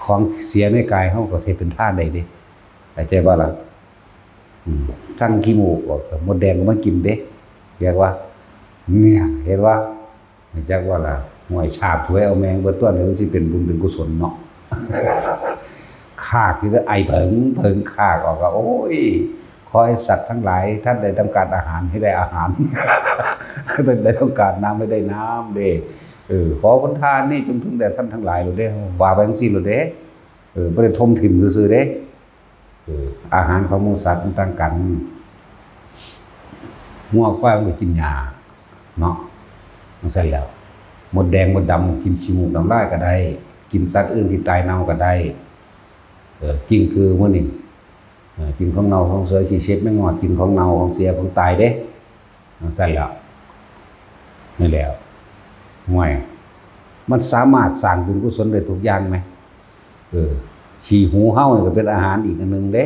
ของเสียในกายเฮาก็เฮ็ดเป็นทานได้เด้ เข้าใจบ่ล่ะ อืม ซังขี้มูกออก มดแดงก็มากินเด้ เรียกว่า เนี่ย เห็นบ่ รู้จักบ่ล่ะ ห้วย สาบสวยเอาแม่งเบิดตั๊ว นี่มันสิเป็นบุญเป็นกุศลเนาะ คากอยู่เด้อ ไอเผิงเผิงคากออกก็ โอ้ย ขอให้สัตว์ทั้งหลาย ท่านใดต้องการอาหารให้ได้อาหาร ท่านใดต้องการน้ำให้ได้น้ำเด้ เออ ขอผลทานนี่จงถึงแด่ท่านทั้งหลายโลดเด้ ว่าไปจั่งซี้โลดเด้ เออ บ่ได้ถมถิ่มซื่อๆเด้ เออ อาหารของหมู่สัตว์มันต่างกัน งัวควายมันก็กินหญ้าเนาะ จั่งซั่นแหล้ว มดแดงมดดำกินขี้มูกน้ำลายก็ได้ กินสัตว์อื่นที่ตายเน่าก็ได้ เออ กิ้งกือมื้อนี้ เออ กินของเน่าของเสีย ขี้เช็ดแมงงอด กินของเน่าของเสียของตายเด้ จั่งซั่นแหล้ว นี่แหละ ห่วย มันสามารถสร้างบุญกุศลได้ทุกอย่างแหม เออ ขี้หูเฮานี่ก็เป็นอาหารอีกอันหนึ่งเด้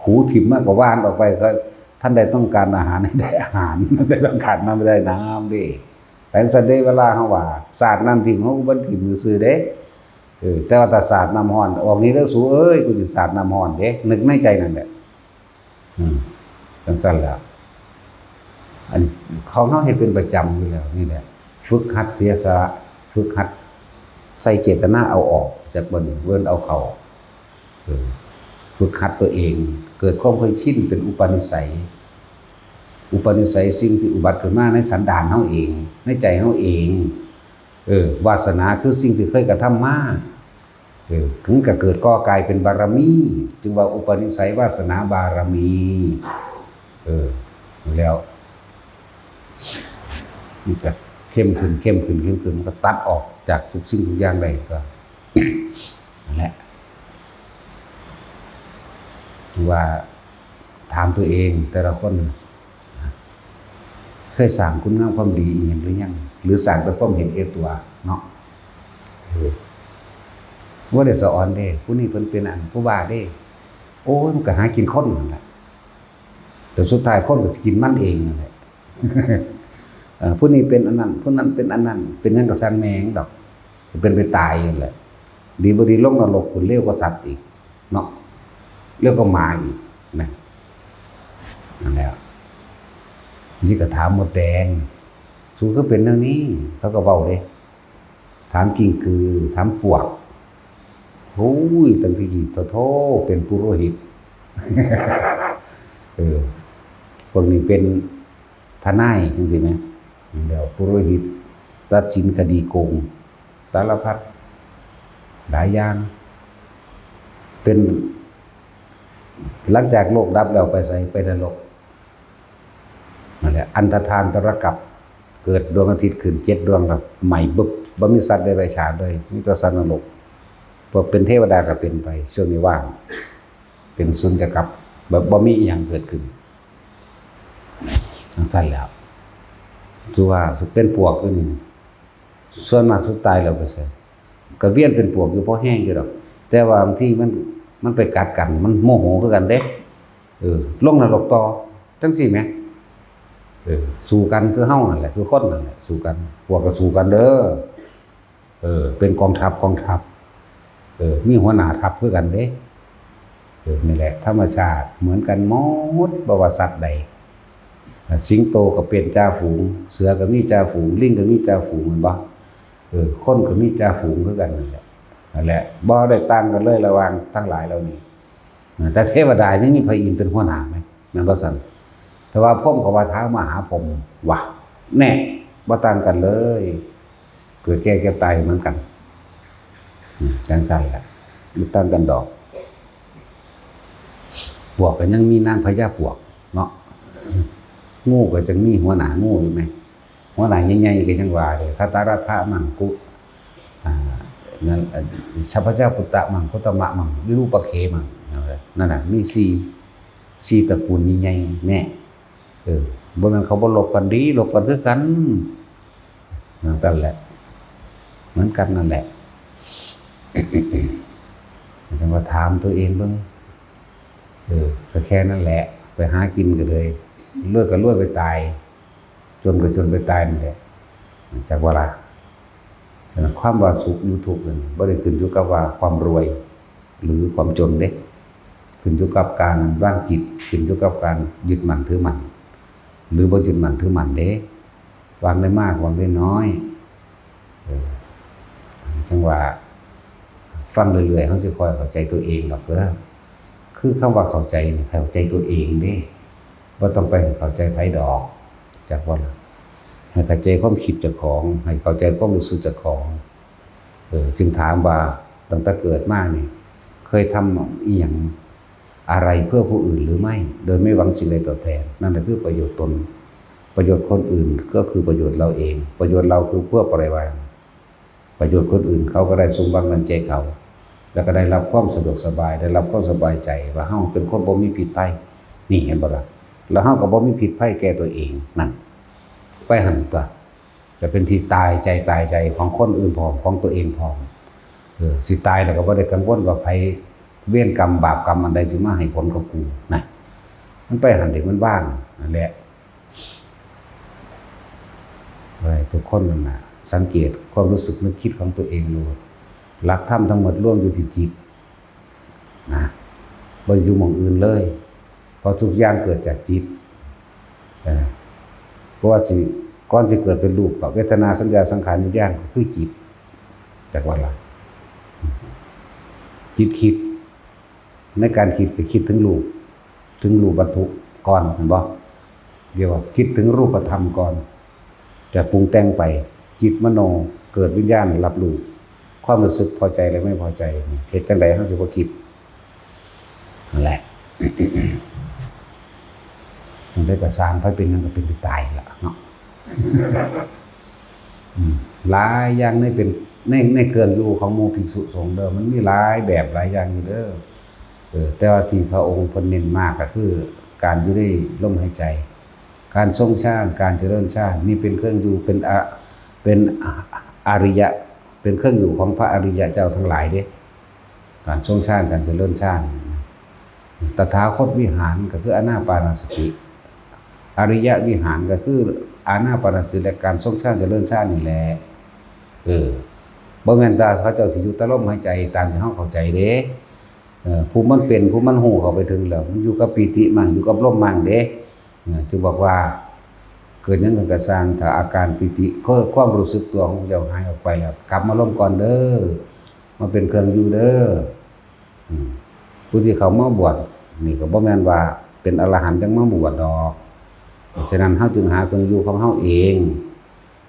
ขูดถิ่มมาก็หว่านออกไป ก็ท่านใดต้องการอาหารให้ได้อาหาร ท่านใดต้องการน้ำให้ได้น้ำเด้ แต่จั่งซั้นเด้ เวลาเฮาว่า สาดน้ำถิ่ม เฮาก็บ่ถิ่มซื่อๆเด้ เออ แต่ว่าถ้าสาดน้ำร้อน ออกนี่เด้อสูเอ้ย กูสิสาดน้ำร้อนเด้ นึกในใจนั่นแหละ อืม จั่งซั้นแหละ อันของเฮาเฮ็ดเป็นประจำอยู่แล้วนี่แหละ ฝึกหัดเสียสละ ฝึกหัดใส่เจตนาเอาออกจากบ่อนเวินเอาเข้า เออ ฝึกหัดตัวเอง เกิดความเคยชินเป็นอุปนิสัย อุปนิสัยสิ่งที่อุบัติขึ้นมาในสันดานเฮาเอง ในใจเฮาเอง เออ วาสนาคือสิ่งที่เคยกระทำมา เออ ถึงก็เกิดก่อกลายเป็นบารมี จึงว่าอุปนิสัยวาสนาบารมี เออ แล้ว มันก็เข้มขึ้น เข้มขึ้น เข้มขึ้น มันก็ตัดออกจากทุกสิ่งทุกอย่างได้ก็ นั่นแหละ ว่าถามตัวเองแต่ละคน เคยสร้างคุณงามความดีอีหยังหรือยัง หรือสร้างแต่ความเห็นแก่ตัวเนาะ เออ บ่ได้สะออนเด้ ผู้นี้เพิ่นเป็นอัน ผู้ว่าเด้ โอ้ย มันก็หากินคนนั่นแหละ แต่สุดท้ายคนก็สิกินมันเองนั่นแหละ เอ่อ ผู้นี้เป็นอันนั้น ผู้นั้นเป็นอันนั้น เป็นหยังก็ซ่างแม่งดอก เป็นไปตายนั่นแหละ ดีบ่ดีลงนรกพุ้น เลวกว่าสัตว์อีกเนาะ เลวกว่าหมาอีกนะ นั่นแหละ นี่ก็ถามมดแดง สูคือเป็นแนวนี้ เขาก็เว้าเด้ ถามกิ้งกือ ถามปวก โอ้ย ตั้งแต่กี้โธ่ๆ เป็นปุโรหิต เออ พวกนี้เป็นทนายจั่งซี้แหม แล้วปุโรหิต ตัดสินคดีโกง สารพัด หลายอย่าง เป็น หลังจากโลกดับแล้วไปไส ไปนรก นั่นแหละ อันธทานตรกัป เกิดดวงอาทิตย์ขึ้นเจ็ดดวง ก็ไหม้บึบ บ่มีสัตว์ได้ไปฉาดเลย มีแต่สัตว์นรก พอเป็นเทวดาก็เป็นไป ช่วงนี้ว่าง เป็นสุญญตา แบบบ่มีอิหยังเกิดขึ้น จั่งซั้นแหล้ว ถือว่าเป็นปวกอยู่นี่ ส่วนมากสุดตายแล้วไปไส ก็เวียนเป็นปวกอยู่พอแฮงอยู่ดอก แต่ว่าบางทีมัน มันไปกัดกัน มันโมโหคือกันเด้ เออ ลงนรกต่อ จั่งซี้แหม เออ สู้กันคือเฮานั่นแหละ คือคนนั่นแหละ สู้กัน ปวกก็สู้กันเด้อ เออ เป็นกองทัพ กองทัพ เออ มีหัวหน้าทัพคือกันเด้ เออ นี่แหละ ธรรมชาติเหมือนกันหมด บ่ว่าสัตว์ใด สิงโตก็เป็นจ่าฝูง เสือก็มีจ่าฝูง ลิงก็มีจ่าฝูง แม่นบ่ เออ คนก็มีจ่าฝูงคือกันนั่นแหละ นั่นแหละ บ่ได้ต่างกันเลยระหว่างทั้งหลายเหล่านี้ นะ แต่เทวดายังมีพระอินทร์เป็นหัวหน้าไหม แม่นบ่ซั่น แต่ว่าพรหมก็ว่าท้าวมหาพรหมว่ะ แน่ บ่ต่างกันเลย เกิดแก่เจ็บตายเหมือนกัน อืม จั่งซั้นแหละ บ่ต่างกันดอก ปวกก็ยังมีนางพญาปวกเนาะ งูก็จั่งมีหัวหน้างูอยู่ไหม หัวหน้าใหญ่ๆก็จั่งว่าเด้อ ทัตตรัตถะมังคุ อ่า นั่น อ่า สัพพะเจ้าปุตตะมัง โคตมะมัง วิรูปะเขมัง นั่นแหละ นั่นน่ะ มีสี่ สี่ตระกูลใหญ่ๆ แน่ เออ บ่แม่นเขาบ่ลบกันดี ลบกันคือกัน เหมือนกันแหละ เหมือนกันนั่นแหละ จั่งว่าถามตัวเองเบิ่ง เออ ก็แค่นั้นแหละ ไปหากินก็เลย รวยก็รวยไปตาย จนก็จนไปตายนั่นแหละ จักว่าล่ะ ความว่าสุขหรือทุกข์นั่นบ่ได้ขึ้นอยู่กับว่าความรวยหรือความจนเด้ ขึ้นอยู่กับการวางจิต ขึ้นอยู่กับการยึดมั่นถือมั่น หรือบ่ยึดมั่นถือมั่นเด้ วางได้มาก วางได้น้อย เออ จั่งว่า ฟังเรื่อยๆ เฮาสิค่อยเข้าใจตัวเองดอกเด้อ คือคำว่าเข้าใจนี่ เข้าใจตัวเองเด้ บ่ต้องไปให้เข้าใจไผดอก จักว่าล่ะ ให้เข้าใจความคิดเจ้าของ ให้เข้าใจความรู้สึกเจ้าของ เออ จึงถามว่าตั้งแต่เกิดมานี่ เคยทำอีหยังอะไรเพื่อผู้อื่นหรือไม่ โดยไม่หวังสิ่งใดตอบแทน นั่นแหละคือประโยชน์ตน ประโยชน์คนอื่นก็คือประโยชน์เราเอง ประโยชน์เราคือเพื่อปล่อยวาง ประโยชน์คนอื่นเขาก็ได้สมหวังดังใจเขา แล้วก็ได้รับความสะดวกสบาย ได้รับความสบายใจ ว่าเฮาเป็นคนบ่มีพิษภัย นี่เห็นบ่ล่ะ แล้วเฮาก็บ่มีพิษภัยแก่ตัวเอง นั่น ไปหั่นตั๊ว จะเป็นที่ตายใจตายใจของคนอื่นพร้อม ของตัวเองพร้อม เออ สิตายแล้วก็บ่ได้กังวลว่าไผ เวรกรรมบาปกรรมอันใดสิมาให้ผลกับกู นะ มันไปหั่นเด้ มันว่าง นั่นแหละ ให้ทุกคนนั่นน่ะ สังเกตความรู้สึกนึกคิดของตัวเองดู หลักธรรมทั้งหมดรวมอยู่ที่จิต นะ บ่อยู่หม่องอื่นเลย เพราะทุกอย่างเกิดจากจิต เออ เพราะว่าสิ ก่อนสิเกิดเป็นรูปก็เวทนา สัญญา สังขาร วิญญาณ ก็คือจิต จักว่าล่ะ จิตคิด ในการคิดก็คิดถึงรูป ถึงรูปวัตถุก่อน แม่นบ่ เรียกว่าคิดถึงรูปธรรมก่อน จะปรุงแต่งไป จิตมโนเกิดวิญญาณรับรู้ ความรู้สึกพอใจและไม่พอใจ เฮ็ดจั่งใดเฮาสิบ่คิด นั่นแหละ จั่งใดก็ซ่าง ไผเป็นหยังก็เป็นไปตายล่ะเนาะ อืม หลายอย่างในเป็น ใน ในเครื่องอยู่ของหมู่ภิกษุสงฆ์เด้อ มันมีหลายแบบหลายอย่างอยู่เด้อ เออ แต่ว่าที่พระองค์เพิ่นเน้นมากก็คือการอยู่ในลมหายใจ การทรงฌาน การเจริญฌาน นี่เป็นเครื่องอยู่ เป็นอะ เป็นอะ อริยะ เป็นเครื่องอยู่ของพระอริยะเจ้าทั้งหลายเด้ การทรงฌาน การเจริญฌาน ตถาคตวิหารก็คืออานาปานสติ อริยวิหารก็คืออานาปานสติและการทรงฌานเจริญฌานนี่แหละ เออ บ่แม่นแต่เขาเจ้าสิอยู่แต่ลมหายใจตามที่เฮาเข้าใจเด้ เออ ผู้มันเป็น ผู้มันฮู้เข้าไปถึงแล้ว มันอยู่กับปีติมั่ง อยู่กับลมมั่งเด้ เออ จึงบอกว่า เกิดหยังขึ้นก็ซ่าง ถ้าอาการปีติ คือความรู้สึกตัวของเจ้าหายออกไปแล้ว กลับมาลมก่อนเด้อ มาเป็นเครื่องอยู่เด้อ อืม ผู้ที่เข้ามาบวชนี่ก็บ่แม่นว่าเป็นอรหันต์จั่งมาบวชดอก ฉะนั้นเฮาจึงหาเครื่องอยู่ของเฮาเอง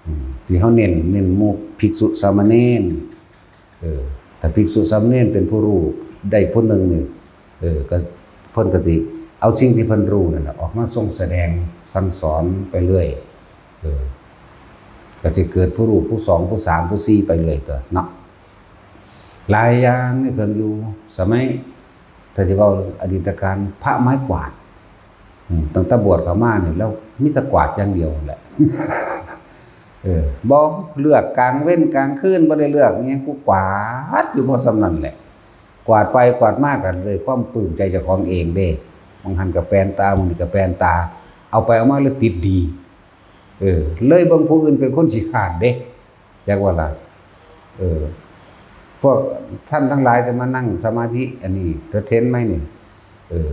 อืม ที่เฮาเน้น เน้นหมู่ภิกษุสามเณร เออ ถ้าภิกษุสามเณรเป็นผู้รู้ได้ผู้หนึ่งนี่ เออ ก็เพิ่นก็สิเอาสิ่งที่เพิ่นรู้นั่นน่ะออกมาทรงแสดงสั่งสอนไปเรื่อย เออ ก็สิเกิดผู้รู้ผู้สอง ผู้สาม ผู้สี่ ไปเรื่อยตั๊วเนาะ หลายอย่างในเครื่องอยู่ สมัย ถ้าสิเว้าอดีตการ พระไม้กวาด อืม ตั้งแต่บวชเข้ามานี่ แล้วมีแต่กวาดอย่างเดียวแหละ เออ บ่เลือกกลางเว็นกลางคืน บ่ได้เลือกอิหยัง กูกวาดอยู่พอส่ำนั้นแหละ กวาดไปกวาดมาก็ด้วยความปลื้มใจเจ้าของเองเด้ บางหันก็แปนตา บางนี่ก็แปนตา เอาไปเอามาเลยติดดี เออ เลยเบิ่งผู้อื่นเป็นคนขี้คร้านเด้ จักว่าล่ะ เออ พวกท่านทั้งหลายจะมานั่งสมาธิอันนี้ เธอเห็นไหมนี่ เออ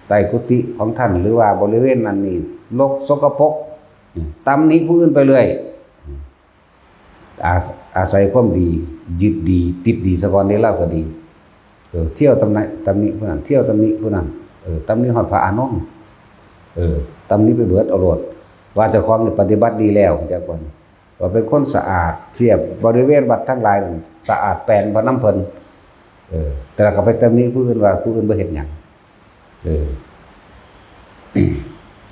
ใต้กุฏิของท่าน หรือว่าบริเวณนั้นนี่ รกสกปรก อืม ตำหนิผู้อื่นไปเรื่อย อืม อา- อาศัยความดี ยึดดี ติดดีซะก่อนเด้ ลาวก็ดี เออ เที่ยวตำหนิ- ตำหนิผู้นั้น เที่ยวตำหนิผู้นั้น เออ ตำหนิฮอดพระอานนท์ เออ ตำหนิไปเบิดเอาโลด ว่าเจ้าของนี่ปฏิบัติดีแล้ว จักว่า ว่าเป็นคนสะอาด เทียบบริเวณวัดทั้งหลายนั่น สะอาดแปนพระนำเพิ่น เออ แต่ละก็ไปตำหนิผู้อื่นว่าผู้อื่นบ่เฮ็ดหยัง เออ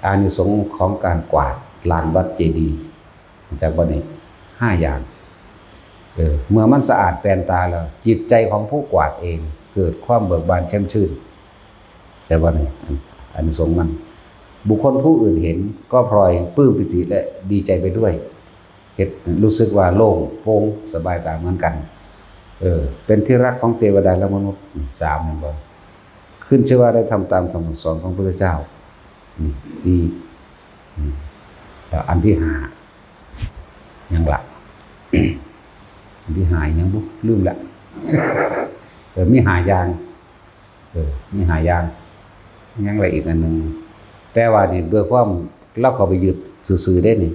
อานิสงส์ของการกวาดลานวัดเจดีย์ จากวันนี้ ห้าอย่าง เออ เมื่อมันสะอาดแปนตาแล้ว จิตใจของผู้กวาดเอง เกิดความเบิกบานแช่มชื่น แต่วันนี้ อานิสงส์มัน บุคคลผู้อื่นเห็นก็พลอยปลื้มปีติและดีใจไปด้วย เฮ็ดรู้สึกว่าโล่งโปร่งสบายตาเหมือนกัน เออ เป็นที่รักของเทวดาและมนุษย์ สาม เห็นบ่ ขึ้นชื่อว่าได้ทำตามคำสั่งสอนของพระพุทธเจ้า อืม สี่ อืม แล้วอันที่ห้า หยังละ อันที่ห้าหยังบุ ลืมละ เออ มีห้าอย่าง เออ มีห้าอย่าง ยังละอีกอันหนึ่ง แต่ว่านี่ด้วยความลาวเข้าไปยึดซื่อๆเด้นี่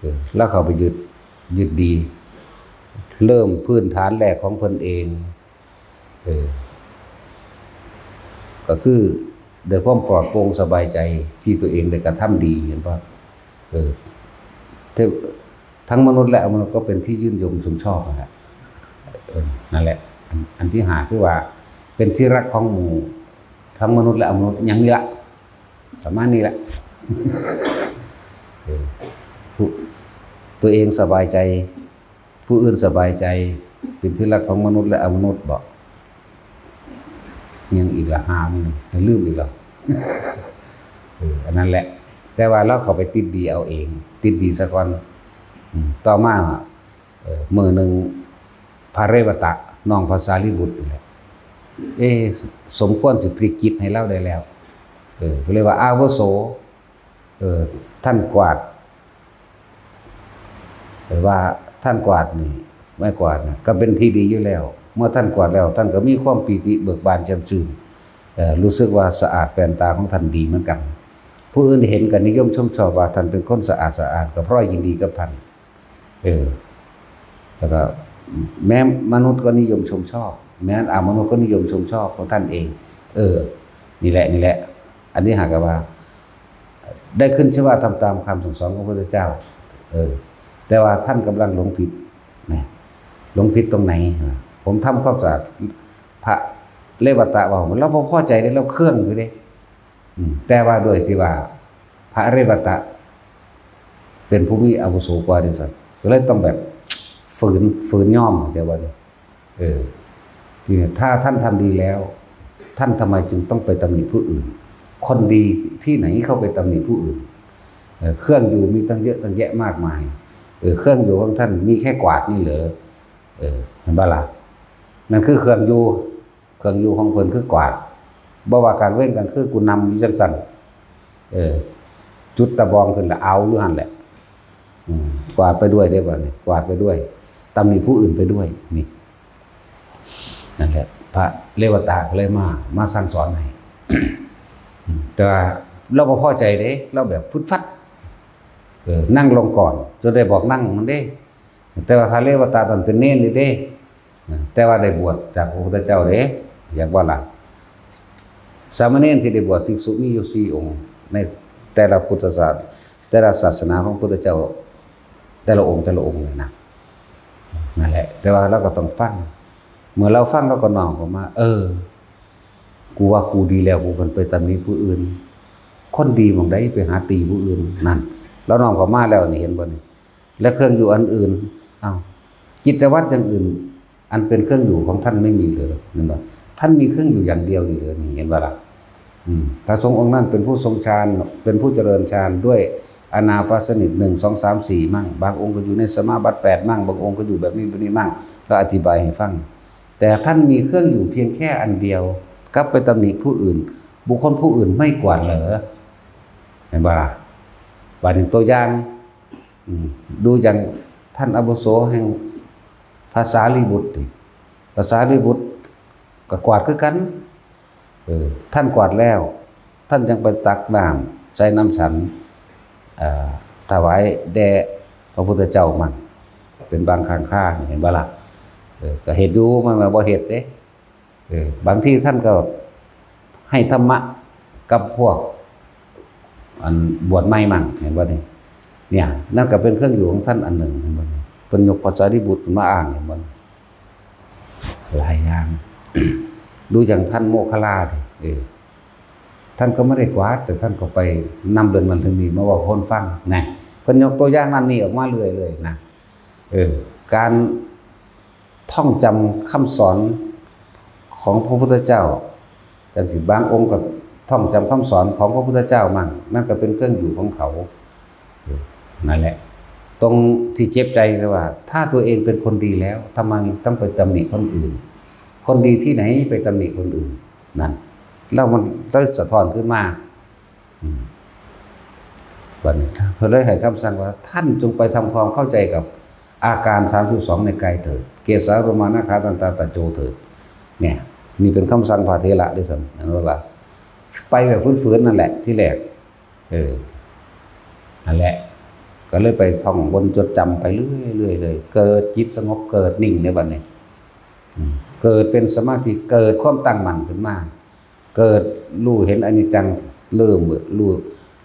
เออ ลาวเข้าไปยึด ยึดดี เริ่มพื้นฐานแรกของเพิ่นเอง เออ ก็คือด้วยความปลอดโปร่งสบายใจที่ตัวเองได้กระทำดี เห็นบ่ เออ เท- ทั้งมนุษย์และอมนุษย์ก็เป็นที่ชื่นชมชมชอบนั่นแหละ เออ นั่นแหละ อัน- อันที่ห้าคือว่า เป็นที่รักของหมู่ ทั้งมนุษย์และอมนุษย์ อย่างนี้ละ ประมาณนี้แหละ เออ ผู้- ตัวเองสบายใจ ผู้อื่นสบายใจ เป็นที่รักของมนุษย์และอมนุษย์บ่ ยังอีกละ ห้า มื้อ ลืมอีกแล้ว เออ อันนั้นแหละ แต่ว่าลาวเข้าไปติดดีเอาเอง ติดดีซะก่อน อืม ต่อมา เออ มื้อหนึ่ง พระเรวตะ น้องพระสารีบุตรนี่แหละ เอ๊ะ ส- สมควรสิพลิกจิตให้ลาวได้แล้ว เออ ก็เลยว่า อาวุโส เออ ท่านกวาด เออ ว่าท่านกวาดนี่ ไม้กวาดน่ะ ก็เป็นที่ดีอยู่แล้ว เมื่อท่านกวาดแล้ว ท่านก็มีความปีติเบิกบานแจ่มชื่น เออ รู้สึกว่าสะอาดแปนตาของท่านดีเหมือนกัน ผู้อื่นเห็นก็นิยมชมชอบว่าท่านเป็นคนสะอาดสะอ้าน ก็พลอยยินดีกับท่าน เออ แล้วก็แม้มนุษย์ก็นิยมชมชอบ แม้อมนุษย์ก็นิยมชมชอบของท่านเอง เออ นี่แหละ นี่แหละ อันนี้หากว่า ได้ขึ้นชื่อว่าทำตามคำสั่งสอนของพระพุทธเจ้า เออ แต่ว่าท่านกำลังหลงผิดนะ หลงผิดตรงไหน ผมทำความสะอาด พระเรวตะว่า ลาวบ่พอใจเด้ ลาวเคืองอยู่เด้ อืม แต่ว่าด้วยที่ว่า พระเรวตะ เป็นผู้มีอาวุโสกว่าจังซั่น ก็เลยต้องแบบ ฝืน- ฝืนยอม เข้าใจบ่เนี่ย เออ ทีนี้ถ้าท่านทำดีแล้ว ท่านทำไมจึงต้องไปตำหนิผู้อื่น คนดีที่ไหนเข้าไปตำหนิผู้อื่น เออ เครื่องอยู่มีตั้งเยอะตั้งแยะมากมาย เออ เครื่องอยู่ของท่านมีแค่กวาดนี่เหรอ เออ เห็นบ่ล่ะ นั่นคือเครื่องอยู่ เครื่องอยู่ของเพิ่นคือกวาด บ่ว่ากลางเว็นกลางคืน กูนำอยู่จังซั่น เออ จุดตะบองขึ้นละเอาอยู่หั่นแหละ อืม กวาดไปด้วยเด้บัดนี้ กวาดไปด้วย ตำหนิผู้อื่นไปด้วย นี่ นั่นแหละ พระเรวตะก็เลยมา มาสั่งสอนให้ อืม แต่ว่าลาวบ่พอใจเด้ ลาวแบบฟึดฟัด เออ นั่งลงก่อน จนได้บอกนั่งมันเด้ แต่ว่าพระเรวตะตอนเป็นเณรนี่เด้ แต่ว่าได้บวชจากพระพุทธเจ้าเด้ อยากว่าล่ะ สามเณรที่ได้บวชภิกษุมีอยู่สี่องค์ ในแต่ละพุทธศาส- แต่ละศาสนาของพุทธเจ้า แต่ละองค์ แต่ละองค์เลยนะ นั่นแหละ แต่ว่าลาวก็ต้องฟัง เมื่อลาวฟังลาวก็น้อมเข้ามา เออ กูว่ากูดีแล้ว กูควรไปตำหนิผู้อื่น คนดีหม่องใดไปหาตีผู้อื่น นั่น ลาวน้อมเข้ามาแล้วนี่ เห็นบ่นี่ และเครื่องอยู่อันอื่น อ้าว กิจวัตรอย่างอื่น อันเป็นเครื่องอยู่ของท่านไม่มีเลย เห็นบ่? ท่านมีเครื่องอยู่อย่างเดียวนี่เลย นี่ เห็นบ่ล่ะ? อืม พระสงฆ์องค์นั้นเป็นผู้ทรงฌาน เป็นผู้เจริญฌานด้วยอานาปานสนิท หนึ่ง สอง สาม สี่ มั่ง บางองค์ก็อยู่ในสมาบัติ แปด มั่ง บางองค์ก็อยู่แบบนี้แบบนี้มั่ง แล้วอธิบายให้ฟัง แต่ท่านมีเครื่องอยู่เพียงแค่อันเดียว กลับไปตำหนิผู้อื่น บุคคลผู้อื่นไม่กวาดเหรอ? เห็นบ่ล่ะ? บาดนี้ตัวอย่าง อืม ดูอย่างท่านอาวุโสแห่งพระสารีบุตรนี่ พระสารีบุตรก็กวาดคือกัน เออ ท่านกวาดแล้ว ท่านยังไปตักน้ำใส่น้ำฉัน เอ่อ ถวายแด่พระพุทธเจ้ามั่ง เป็นบางครั้งครา เห็นบ่ล่ะ? เออ ก็เฮ็ดอยู่ มันบ่เฮ็ดเด้ เออ บางทีท่านก็ให้ธรรมะกับพวก อันบวชใหม่มั่ง เห็นบ่นี่? เนี่ย นั่นก็เป็นเครื่องอยู่ของท่านอันหนึ่ง เห็นบ่นี่? เพิ่นยกพระสารีบุตรมาอ้าง เห็นบ่นี่? หลายอย่าง ดูอย่างท่านโมคคัลลานี่ เออ ท่านก็ไม่ได้กวาด แต่ท่านก็ไปนำเรื่องนั้นเรื่องนี้มาเว้าให้คนฟัง นะ เพิ่นยกตัวอย่างนั่นนี่ออกมาเรื่อยๆ นะ เออ การท่องจำคำสอนของพระพุทธเจ้า จังซี้ บางองค์ก็ท่องจำคำสอนของพระพุทธเจ้ามั่ง นั่นก็เป็นเครื่องอยู่ของเขา เออ นั่นแหละ ตรงที่เจ็บใจคือว่า ถ้าตัวเองเป็นคนดีแล้ว ทำไมต้องไปตำหนิคนอื่น? คนดีที่ไหนไปตำหนิคนอื่น? นั่น แล้วมันได้สะท้อนขึ้นมา อืม บัดนี้เพิ่นเลยให้คำสั่งว่า ท่านจงไปทำความเข้าใจกับอาการสามสิบสองในกายเถิด เกสาโลมานาคาทันตาตะโจเถิด เนี่ย นี่เป็นคำสั่งพระเถระเด้อซั่น เห็นบ่ล่ะ? ไปแบบฝืนๆ นั่นแหละ ทีแรก เออ นั่นแหละ ก็เลยไปท่องบนจดจำไปเรื่อยๆ เลย เกิดจิตสงบ เกิดนิ่งในบัดนี้ อืม เกิดเป็นสมาธิ เกิดความตั้งมั่นขึ้นมา เกิดรู้เห็นอนิจจัง เริ่มรู้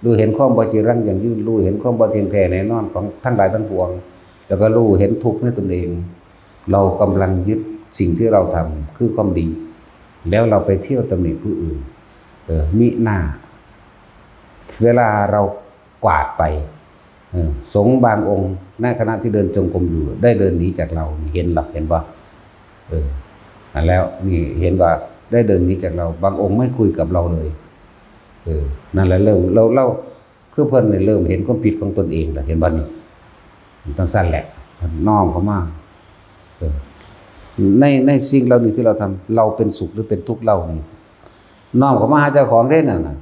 รู้เห็นความบ่จีรังยั่งยืน รู้เห็นความบ่เที่ยงแท้แน่นอนของทั้งหลายทั้งปวง แล้วก็รู้เห็นทุกข์ในตนเอง เรากำลังยึดสิ่งที่เราทำคือความดี แล้วเราไปเที่ยวตำหนิผู้อื่น เออ มิหน้า เวลาเรากวาดไป เออ สงฆ์บางองค์ในขณะที่เดินจงกรมอยู่ ได้เดินหนีจากเรา เห็นหรอ เห็นบ่? เออ นั่นแล้ว นี่เห็นว่าได้เดินหนีจากเรา บางองค์ไม่คุยกับเราเลย เออ นั่นแหละ เริ่ม เรา เรา คือเพิ่นนี่เริ่มเห็นความผิดของตนเองแล้ว เห็นบ่นี่? จั่งซั้นแหละ น้อมเข้ามา เออ ใน ในสิ่งเหล่านี้ที่เราทำ เราเป็นสุขหรือเป็นทุกข์เล่านี่ น้อมเข้ามาหาเจ้าของเด้นั่นน่ะ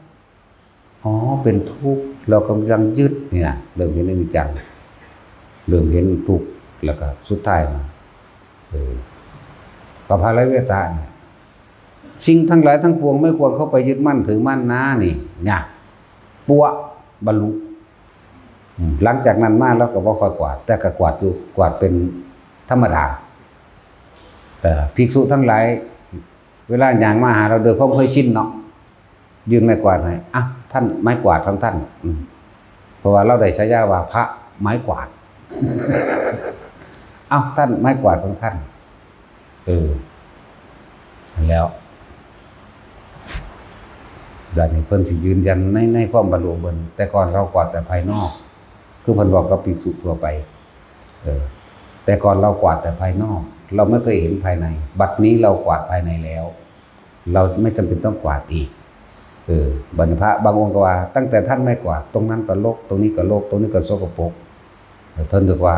อ๋อ เป็นทุกข์ เรากำลังยึดนี่นะ เริ่มเห็นอนิจจัง เริ่มเห็นทุกข์ แล้วก็สุดท้ายมา เออ ปภาระเวทาเนี่ย สิ่งทั้งหลายทั้งปวงไม่ควรเข้าไปยึดมั่นถือมั่นนะนี่ เนี่ย ปัวะ บรรลุ อืม หลังจากนั้นมาเราก็บ่ค่อยกวาด แต่ก็กวาดอยู่ กวาดเป็นธรรมดา เอ่อ ภิกษุทั้งหลาย เวลาย่างมาหาเราโดยความเคยชินเนาะ ยื่นไม้กวาดให้ อ่ะ ท่านไม้กวาดของท่าน อืม เพราะว่าเราได้ฉายาว่าพระไม้กวาด เอ้า ท่านไม้กวาดของท่าน เออ แล้ว บัดนี้เพิ่นสิยืนยันใน ในความบรรลุของเพิ่น แต่ก่อนเรากวาดแต่ภายนอก คือเพิ่นบอกกับภิกษุทั่วไป เออ แต่ก่อนเรากวาดแต่ภายนอก เราไม่เคยเห็นภายใน บัดนี้เรากวาดภายในแล้ว เราไม่จำเป็นต้องกวาดอีก เออ บัดนี้พระบางองค์ก็ว่า ตั้งแต่ท่านไม่กวาด ตรงนั้นก็รก ตรงนี้ก็รก ตรงนี้ก็สกปรก เออ ท่านบอกว่า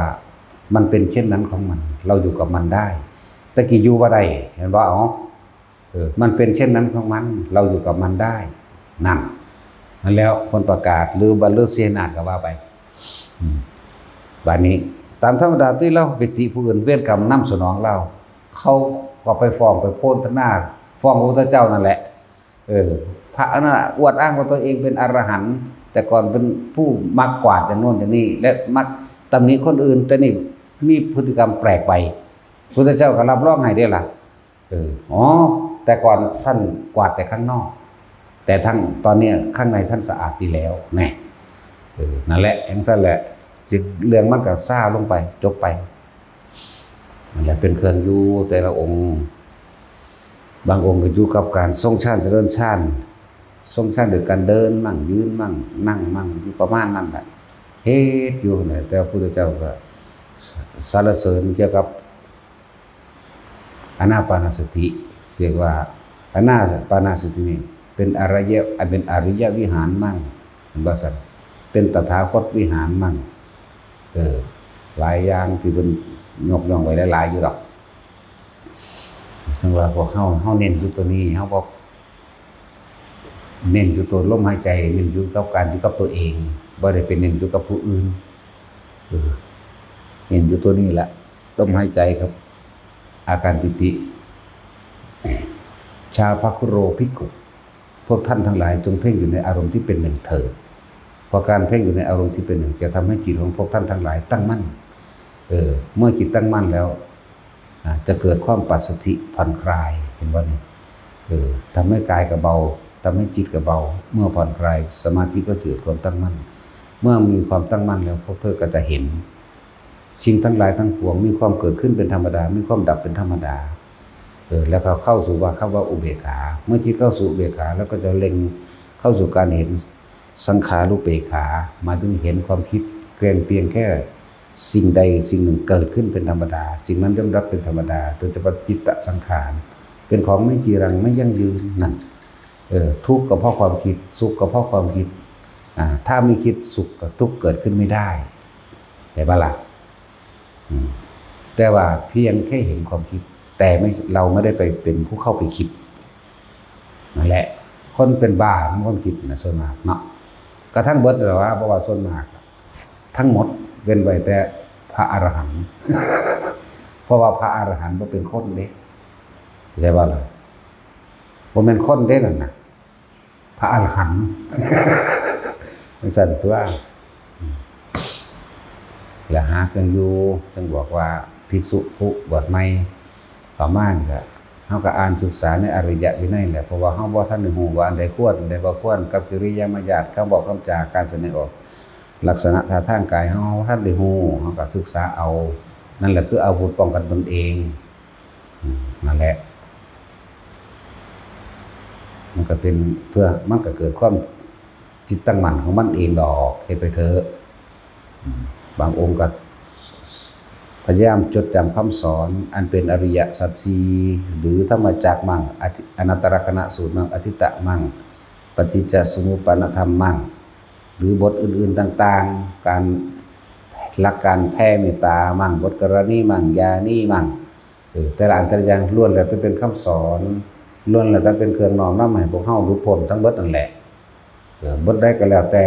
มันเป็นเช่นนั้นของมัน เราอยู่กับมันได้ แต่กี้อยู่บ่ได้ เห็นบ่? อ๋อ เออ มันเป็นเช่นนั้นของมัน เราอยู่กับมันได้ นั่น นั่นแล้วคนประกาศ หรือบัลลือเสนาก็ว่าไป อืม บัดนี้ ตามธรรมดาที่เราไปติผู้อื่น เวรกรรมนำสนองเรา เขาก็ไปฟ้องไปโพลธนา ฟ้องพระพุทธเจ้านั่นแหละ เออ พระอันนั้นน่ะอวดอ้างว่าตัวเองเป็นอรหันต์ แต่ก่อนเป็นผู้มักกวาดอย่างโน้นอย่างนี้ และมักตำหนิคนอื่น แต่นี่มีพฤติกรรมแปลกไป พุทธเจ้าก็รับรองให้ได้ล่ะ เออ อ๋อ แต่ก่อนท่านกวาดแต่ข้างนอก แต่ทั้งตอนเนี้ยข้างในท่านสะอาดดีแล้ว แน่ เออ นั่นแหละ อย่างนั้นแหละ เรื่องมันก็ซาลงไป จบไป นั่นแหละ เป็นเครื่องอยู่แต่ละองค์ บางองค์ก็อยู่กับการทรงฌานเจริญฌาน ทรงฌานโดยการเดินมั่ง ยืนมั่ง นั่งมั่ง อยู่ประมาณนั้นแหละ เฮ็ดอยู่เนี่ย แต่พระพุทธเจ้าก็สรรเสริญเกี่ยวกับ อานาปานสติ เรียกว่าอานาปานสตินี่เป็นอริยะ เป็นอริยวิหารมั่ง เห็นบ่ซั่น เป็นตถาคตวิหารมั่ง เออ หลายอย่างที่เพิ่นยกย่องไว้หลายๆอยู่ดอก จั่งว่าพวกเฮา เฮาเน้นอยู่ตัวนี้ เฮาบ่เน้นอยู่ตัวลมหายใจ เน้นอยู่กับการอยู่กับตัวเอง บ่ได้ไปเน้นอยู่กับผู้อื่น เออ เน้นอยู่ตัวนี้แหละ ลมหายใจครับ อาการปิติ ชาภคุโรภิกขุ พวกท่านทั้งหลายจงเพ่งอยู่ในอารมณ์ที่เป็นหนึ่งเถิด เพราะการเพ่งอยู่ในอารมณ์ที่เป็นหนึ่งจะทำให้จิตของพวกท่านทั้งหลายตั้งมั่น เออ เมื่อจิตตั้งมั่นแล้ว อ่า จะเกิดความปัสสัทธิผ่อนคลาย เห็นบ่นี่ เออ ทำให้กายก็เบา ทำให้จิตก็เบา เมื่อผ่อนคลาย สมาธิก็เกิดความตั้งมั่น เมื่อมีความตั้งมั่นแล้ว พวกเธอก็จะเห็น สิ่งทั้งหลายทั้งปวงมีความเกิดขึ้นเป็นธรรมดา มีความดับเป็นธรรมดา เออ แล้วก็เข้าสู่ว่า คำว่าอุเบกขา เมื่อจิตเข้าสู่อุเบกขา แล้วก็จะเล็งเข้าสู่การเห็นสังขารูปเปกขา หมายถึงเห็นความคิดเพียง เพียงแค่สิ่งใดสิ่งหนึ่งเกิดขึ้นเป็นธรรมดา สิ่งนั้นย่อมดับเป็นธรรมดา โดยเฉพาะจิตตสังขาร เป็นของไม่จีรัง ไม่ยั่งยืนนั่น เออ ทุกข์ก็เพราะความคิด สุขก็เพราะความคิด อ่า ถ้าไม่คิด สุขกับทุกข์เกิดขึ้นไม่ได้ เห็นปะล่ะ อืม แต่ว่าเพียงแค่เห็นความคิด แต่ไม่ เราไม่ได้ไปเป็นผู้เข้าไปคิด นั่นแหละ คนเป็นบ้ามันความคิดนะ ส่วนมากเนาะ กระทั่งเบิดแล้วว่า เพราะว่าส่วนมาก ทั้งหมดเว้นไว้แต่พระอรหันต์ เพราะว่าพระอรหันต์บ่เป็นคนเด้ ใช่ปะล่ะ บ่แม่นคนเด้นั่นน่ะ พระอรหันต์ จั่งซั่นตั๊ว อืม และหาเครื่องอยู่ จั่งบอกว่าภิกษุผู้บวชใหม่เข้ามานี่ก็ เฮาก็อ่านศึกษาในอริยวินัยแหละ เพราะว่าเฮาบ่ทันได้ฮู้ว่าอันใดควร อันใดบ่ควร กับกิริยามารยาท คำบอกคำจา การแสดงออก ลักษณะท่าทางกายเฮา เฮาบ่ทันได้ฮู้ เฮาก็ศึกษาเอา นั่นแหละคืออาวุธป้องกันตนเอง อืม นั่นแหละ มันก็เป็นเพื่อ มันก็เกิดความจิตตั้งมั่นของมันเองดอก เฮ็ดไปเถอะ อืม บางองค์ก็พยายามจดจำคำสอนอันเป็นอริยสัจสี่ หรือธรรมจักรมั่ง อธิ- อนัตตลักษณสูตรมั่ง อทิฏฐะมั่ง ปฏิจจสมุปปานธรรมมั่ง หรือบทอื่นๆต่างๆ การ หลักการแผ่เมตตามั่ง บทกรณีมั่ง ยานีมั่ง เออ แต่ละอันแต่ละอย่างล้วนแล้วแต่เป็นคำสอน ล้วนแล้วแต่เป็นเครื่องน้อมนำให้พวกเฮาหลุดพ้นทั้งเบิดนั่นแหละ เออ บทใดก็แล้วแต่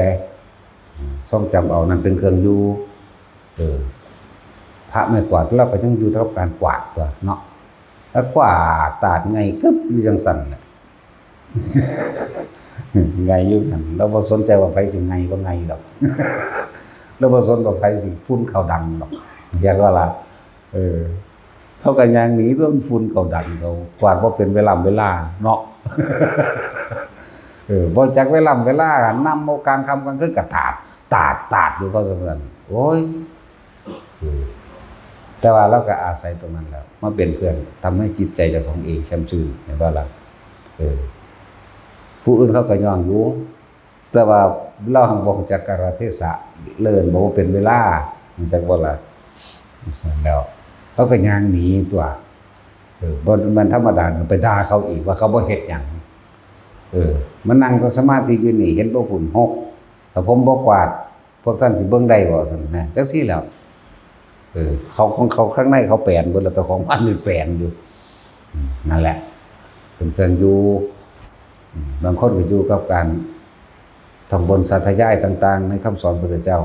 อืม ทรงจำเอานั่นเป็นเครื่องอยู่ เออ พระไม้กวาดเราก็ยังอยู่กับการกวาดตั๊วเนาะ แล้วกวาดตาดไงกึบอยู่จั่งซั่นแหละ ไงอยู่หั่น เราบ่สนใจว่าไผสิไงบ่ไงดอก เราบ่สนว่าไผสิฝุ่นเข้าดังดอก เห็นบ่ล่ะ เออ เขาก็ย่างหนีตั๊ว มันฝุ่นเข้าดังเขา กวาดบ่เป็นเวลาเวลาเนาะ เออ บ่จักเวลาเวลา นำเอากลางค่ำกลางคืนก็ตาด ตาด ตาดอยู่เขาซั่น โอ้ย อืม แต่ว่าเราก็อาศัยตรงนั้นแหละ มาเป็นเครื่องทำให้จิตใจเจ้าของเองแช่มชื่น เห็นบ่ล่ะ เออ ผู้อื่นเขาก็ย่องอยู่ แต่ว่าเราหั้นบ่รู้จักกาลเทศะ เลยบ่เป็นเวลา รู้จักบ่ล่ะ ซั่นแล้ว เขาก็ย่างหนีตั๊ว เออ บ่แม่นธรรมดา ไปด่าเขาอีกว่าเขาบ่เฮ็ดหยัง เออ มานั่งสมาธิอยู่นี่ เห็นบ่ พุ่นหก ถ้าผมบ่กวาด พวกท่านสิเบิ่งได้บ่ ซั่นนะ จั่งซี้แหล้ว เออ เขาของเขาข้างในเขาแปนเบิดแล้ว แต่ของมันนี่แปนอยู่ อืม นั่นแหละ เป็นเครื่องอยู่ อืม บางคนก็อยู่กับการท่องบนสาธยายต่างๆ ในคำสอนพระพุทธเจ้า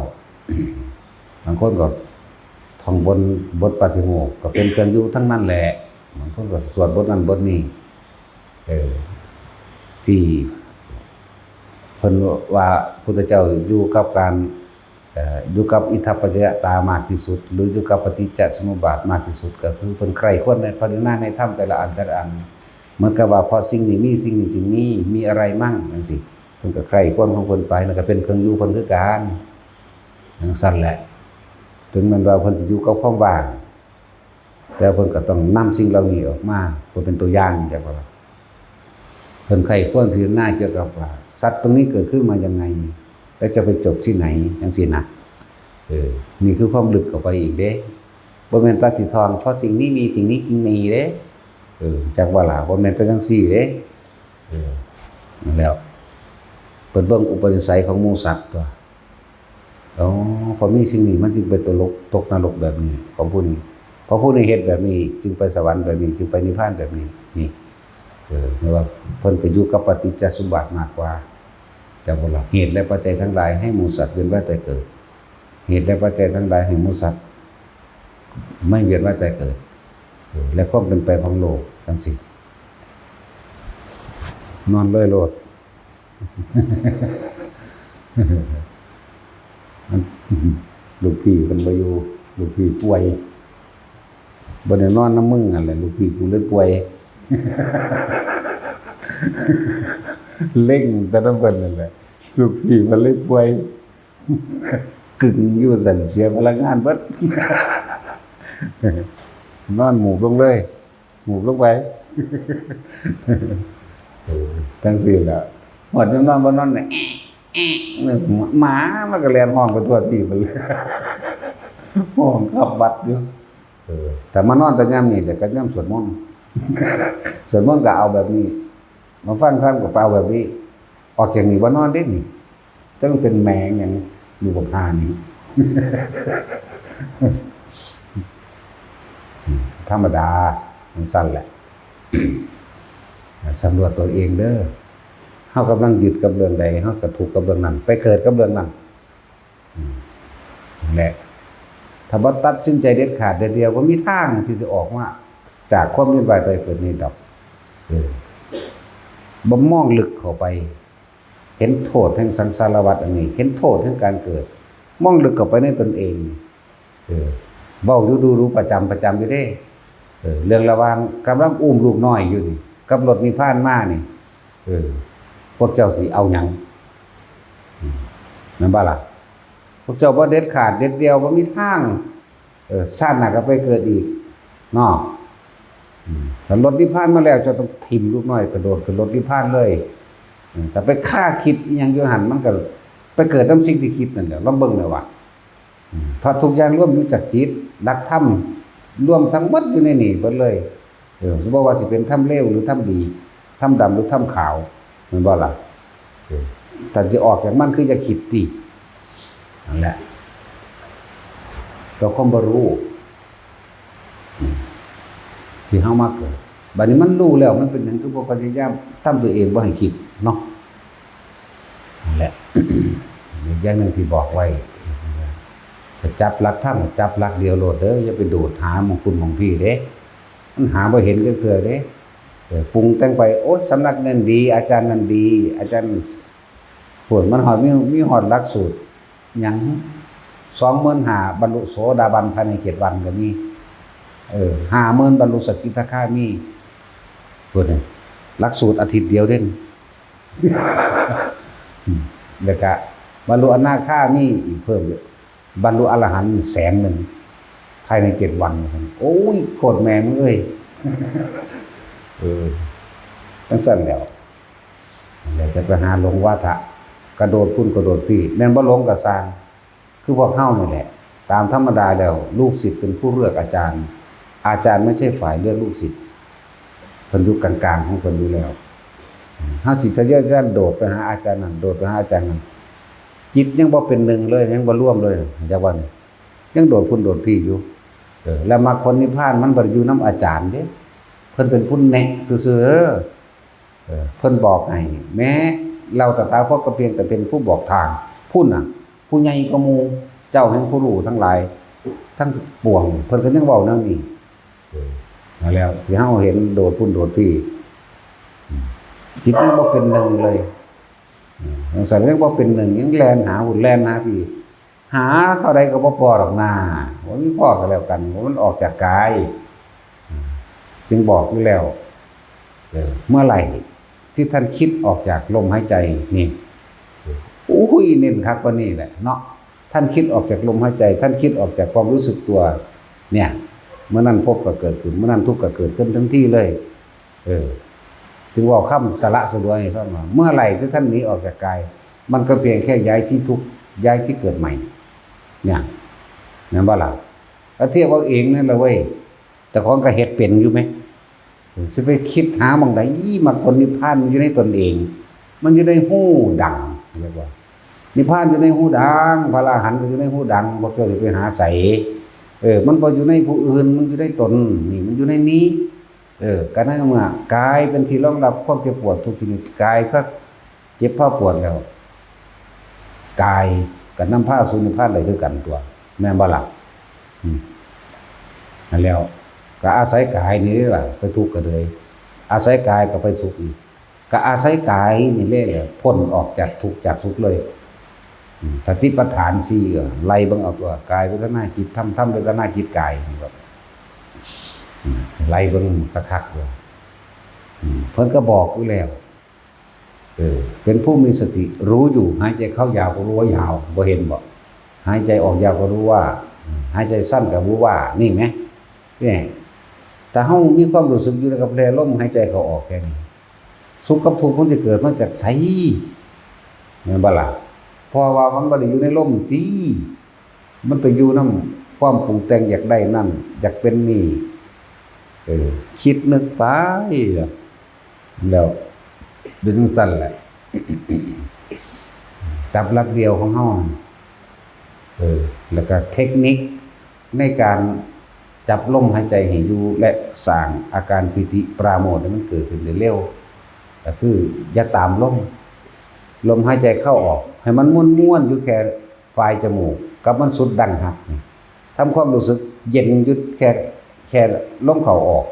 บางคนก็ท่องบนบทปาฏิโมกข์ ก็เป็นเครื่องอยู่ทั้งนั้นแหละ บางคนก็สวดบทนั้นบทนี้ เออ ที่เพิ่นว่าพุทธเจ้าอยู่กับการ เอ่อ อยู่กับอิทัปปัจจยตามากที่สุด หรืออยู่กับปฏิจจสมุปบาทมากที่สุด ก็คือเพิ่นใคร่ครวญในพระนิพพานในธรรมแต่ละอันแต่ละอัน เหมือนกับว่าเพราะสิ่งนี้มี สิ่งนี้จึงมี มีอะไรมั่ง จั่งซี้ เพิ่นก็ใคร่ครวญของเพิ่นไป นั่นก็เป็นเครื่องอยู่เพิ่นคือกัน จั่งซั่นแหละ ถึงแม้ว่าเพิ่นสิอยู่กับความว่าง แต่เพิ่นก็ต้องนำสิ่งเหล่านี้ออกมาเพื่อเป็นตัวอย่าง จั่งซี้บ่ล่ะ เพิ่นใคร่ครวญพิจารณาเกี่ยวกับว่า สัตว์ตรงนี้เกิดขึ้นมายังไง และจะไปจบที่ไหน จั่งซี้นะ เออ นี่คือความลึกเข้าไปอีกเด้ บ่แม่นแต่สิท่อง เพราะสิ่งนี้มี สิ่งนี้จึงมีเด้ เออ จักว่าล่ะ บ่แม่นแต่จั่งซี้เด้ เออ นั่นแหล้ว เพิ่นเบิ่งอุปนิสัยของหมู่สัตว์ตั๊ว อ๋อ พอมีสิ่งนี้มันจึงไปตกนรก ตกนรกแบบนี้ ของผู้นี้ เพราะผู้นี้เฮ็ดแบบนี้ จึงไปสวรรค์แบบนี้ จึงไปนิพพานแบบนี้ นี่ เออ เรียกว่าเพิ่นก็อยู่กับปฏิจจสมบัติมากกว่า จักว่าล่ะ เหตุและปัจจัยทั้งหลายให้หมู่สัตว์เวียนว่ายตายเกิด เหตุและปัจจัยทั้งหลายให้หมู่สัตว์ไม่เวียนว่ายตายเกิด เออ และความเป็นไปของโลกจั่งซี้ นอนเลยโลด ลูกพี่เพิ่นบ่อยู่ ลูกพี่ป่วย บ่ได้นอนนำมึงหั่นแหละ ลูกพี่กูเลยป่วย เล็งแต่นำเพิ่นนั่นแหละ ลูกพี่เพิ่นเลยป่วย กึ่งอยู่ซั่น เสียพลังงานเบิด นอนหมูบลงเลย หมูบลงไป เออ จั่งซี้ล่ะ ฮอดยามนอนบ่นอนเนี่ย แอะ แอะ หมามันก็แล่นฮ้องไปทั่วที่ไปเลย ฮ้องขับบัดอยู่ เออ แต่มานอนแต่ยามนี้ แต่ก็ยามสวดมนต์ สวดมนต์ก็เอาแบบนี้ มาฟังธรรมก็เอาแบบนี้ ออกจากนี้บ่นอนเด้นี่ จั่งเป็นแมงหยังอยู่บักห่านี่ ธรรมดา จั่งซั่นแหละ สำรวจตัวเองเด้อ เฮากำลังยึดกับเรื่องใด เฮาก็ทุกข์กับเรื่องนั้น ไปเกิดกับเรื่องนั้น อืม นั่นแหละ ถ้าบ่ตัดสินใจเด็ดขาดเด็ดเดี่ยว บ่มีทางที่สิออกมาจากความเวียนว่ายตายเกิดนี้ดอก เออ บ่มองลึกเข้าไป เห็นโทษแห่งสังสารวัฏอันนี้ เห็นโทษแห่งการเกิด มองลึกเข้าไปในตนเอง เออ เว้าอยู่ดูๆ ประจำ ประจำอยู่เด้ เออ เรื่องระหว่างกำลังอุ้มลูกน้อยอยู่นี่ กับรถนิพพานมานี่ เออ พวกเจ้าสิเอาหยัง อืม แม่นบ่ล่ะ พวกเจ้าบ่เด็ดขาดเด็ดเดี่ยว บ่มีทาง เออ ชาติหน้าก็ไปเกิดอีก เนาะ อืม ถ้ารถนิพพานมาแล้ว เจ้าต้องถิ่มลูกน้อย กระโดดขึ้นรถนิพพานเลย อืม ถ้าไปคาคิดอิหยังอยู่หั่น มันก็ไปเกิดนำสิ่งที่คิดนั่นแหละ ลองเบิ่งแหน่ว่า อืม เพราะทุกอย่างรวมอยู่จากจิต หลักธรรมรวมทั้งหมดอยู่ในนี่เบิดเลย เออ บ่ว่าสิเป็นธรรมเลวหรือธรรมดี ธรรมดำหรือธรรมขาว แม่นบ่ล่ะ เออ ถ้าสิออกจากมันคืออย่าคิดติ นั่นแหละ ก็ความบ่รู้ อืม ที่เฮามาเกิด บัดนี้มันรู้แล้ว มันเป็นหยังคือบ่พยายามทำตัวเองบ่ให้คิดเนาะ นั่นแหละ อีกอย่างหนึ่งที่บอกไว้ จะจับหลักธรรม จับหลักเดียวโลดเด้อ อย่าไปโดดหาหม่องพุ้นหม่องพี้เด้ มันหาบ่เห็นจักเทื่อเด้ เออ ปรุงแต่งไป โอ๊ย สำนักนั่นดี อาจารย์นั่นดี อาจารย์ พู้น มันฮอด มี มีฮอดหลักสูตร หยัง สองหมื่นห้า บรรลุโสดาบันภายในเจ็ดวันก็มี เออ ห้าหมื่น บรรลุสกิทาคามี พู้น หลักสูตรอาทิตย์เดียวเด้ อืม แล้วก็บรรลุอนาคามีอีกเพิ่ม บรรลุอรหันต์แสนหนึ่ง ภายในเจ็ดวัน โอ้ย โคตรแม่มึงเอ้ย เออ จั่งซั่นแหล้ว แล้วจะไปหาหลงวาทะ กระโดดพุ้นกระโดดพี้ แม่นบ่หลงก็ซ่าง คือพวกเฮานี่แหละ ตามธรรมดาแล้ว ลูกศิษย์เป็นผู้เลือกอาจารย์ อาจารย์ไม่ใช่ฝ่ายเลือกลูกศิษย์ เพิ่นอยู่กลางๆของเพิ่นอยู่แล้ว เฮาสิทะเยอทะยานโดดไปหาอาจารย์นั่น โดดไปหาอาจารย์นั่น จิตยังบ่เป็นหนึ่งเลย ยังบ่รวมเลย จักว่านี่ ยังโดดพุ้นโดดพี้อยู่ เออ แล้วมรรคผลนิพพานมันบ่ได้อยู่นำอาจารย์เด้ เพิ่นเป็นผู้แนะซื่อๆ เออ เพิ่นบอกให้ แม้เราตถาคตก็เพียงแต่เป็นผู้บอกทาง พุ้นน่ะ ผู้ใหญ่กว่าหมู่ เจ้าแห่งผู้รู้ทั้งหลายทั้งปวง เพิ่นก็ยังเว้าแนวนี้ เออ นั่นแหละ ที่เฮาเห็นโดดพุ้นโดดพี้ อืม จิตยังบ่เป็นหนึ่งเลย อืม จั่งซั่นยังบ่เป็นหนึ่ง ยังแล่นหาพุ้นแล่นหาพี้ หาเท่าใดก็บ่พอดอกนา บ่มีพอก็แล้วกัน เพราะมันออกจากกาย อืม จึงบอกอยู่แล้ว เออ เมื่อไหร่ที่ท่านคิดออกจากลมหายใจนี่ โอ้ย เน้นคักกว่านี้แหละเนาะ ท่านคิดออกจากลมหายใจ ท่านคิดออกจากความรู้สึกตัว เนี่ย เมื่อนั้นภพก็เกิดขึ้น เมื่อนั้นทุกข์ก็เกิดขึ้นทันทีเลย เออ ถึงว่าคำสละสลวยให้ฟังว่า เมื่อไหร่ที่ท่านหนีออกจากกาย มันก็เพียงแค่ย้ายที่ทุกข์ ย้ายที่เกิดใหม่ เนี่ย แม่นบ่ล่ะ ก็เทียบเอาเองนั่นแหละเว้ย เจ้าของก็เฮ็ดเป็นอยู่ไหม สิไปคิดหาหม่องใด มรรคผลนิพพานมันอยู่ในตนเอง มันอยู่ในฮูดัง เรียกว่า นิพพานอยู่ในฮูดัง พระอรหันต์ก็อยู่ในฮูดัง พวกเจ้าสิไปหาใส เออ มันบ่อยู่ในผู้อื่น มันอยู่ในตน นี่ มันอยู่ในนี้ เออ ก็ในเมื่อกายเป็นที่รองรับความเจ็บปวดทุกชนิด กายก็เจ็บพาปวดแล้ว กายก็นำพาสู่นิพพานได้คือกันตัว แม่นบ่ล่ะ อืม นั่นแล้ว ก็อาศัยกายนี่ล่ะ ไปทุกข์ก็เลย อาศัยกายก็ไปสุขอีก ก็อาศัยกายนี่แหละ พ้นออกจากทุกข์จากสุขเลย อืม สติปัฏฐานสี่ ก็ไล่เบิ่งเอาตัว กาย เวทนา จิต ธรรม ธรรม เวทนา จิต กาย นี่ก็ อืม ไล่เบิ่งคักๆ เลย อืม เพิ่นก็บอกอยู่แล้ว เออ เป็นผู้มีสติ รู้อยู่ หายใจเข้ายาวก็รู้ว่ายาว บ่เห็นบ่ หายใจออกยาวก็รู้ว่า อืม หายใจสั้นก็รู้ว่า นี่ไหม เนี่ย ถ้าเฮามีความรู้สึกอยู่กับแค่ลมหายใจเข้าออกแค่นี้ สุขกับทุกข์มันจะเกิดมาจากไส แม่นบ่ล่ะ เพราะว่ามันบ่ได้อยู่ในลมติ มันไปอยู่นำความปรุงแต่งอยากได้นั่น อยากเป็นนี่ เออ คิดนึกไป แล้วเป็นจั่งซั้นแหละ จับหลักเดียวของเฮา เออ แล้วก็เทคนิคในการจับลมหายใจให้อยู่ และสร้างอาการปีติปราโมทย์ให้มันเกิดขึ้นเร็วๆ ก็คืออย่าตามลม ลมหายใจเข้าออก ให้มันม่วนๆ อยู่แค่ปลายจมูก กับมันสุดดั้งหักนี่ ทำความรู้สึกเย็นอยู่แค่ แค่ลมเข้าออก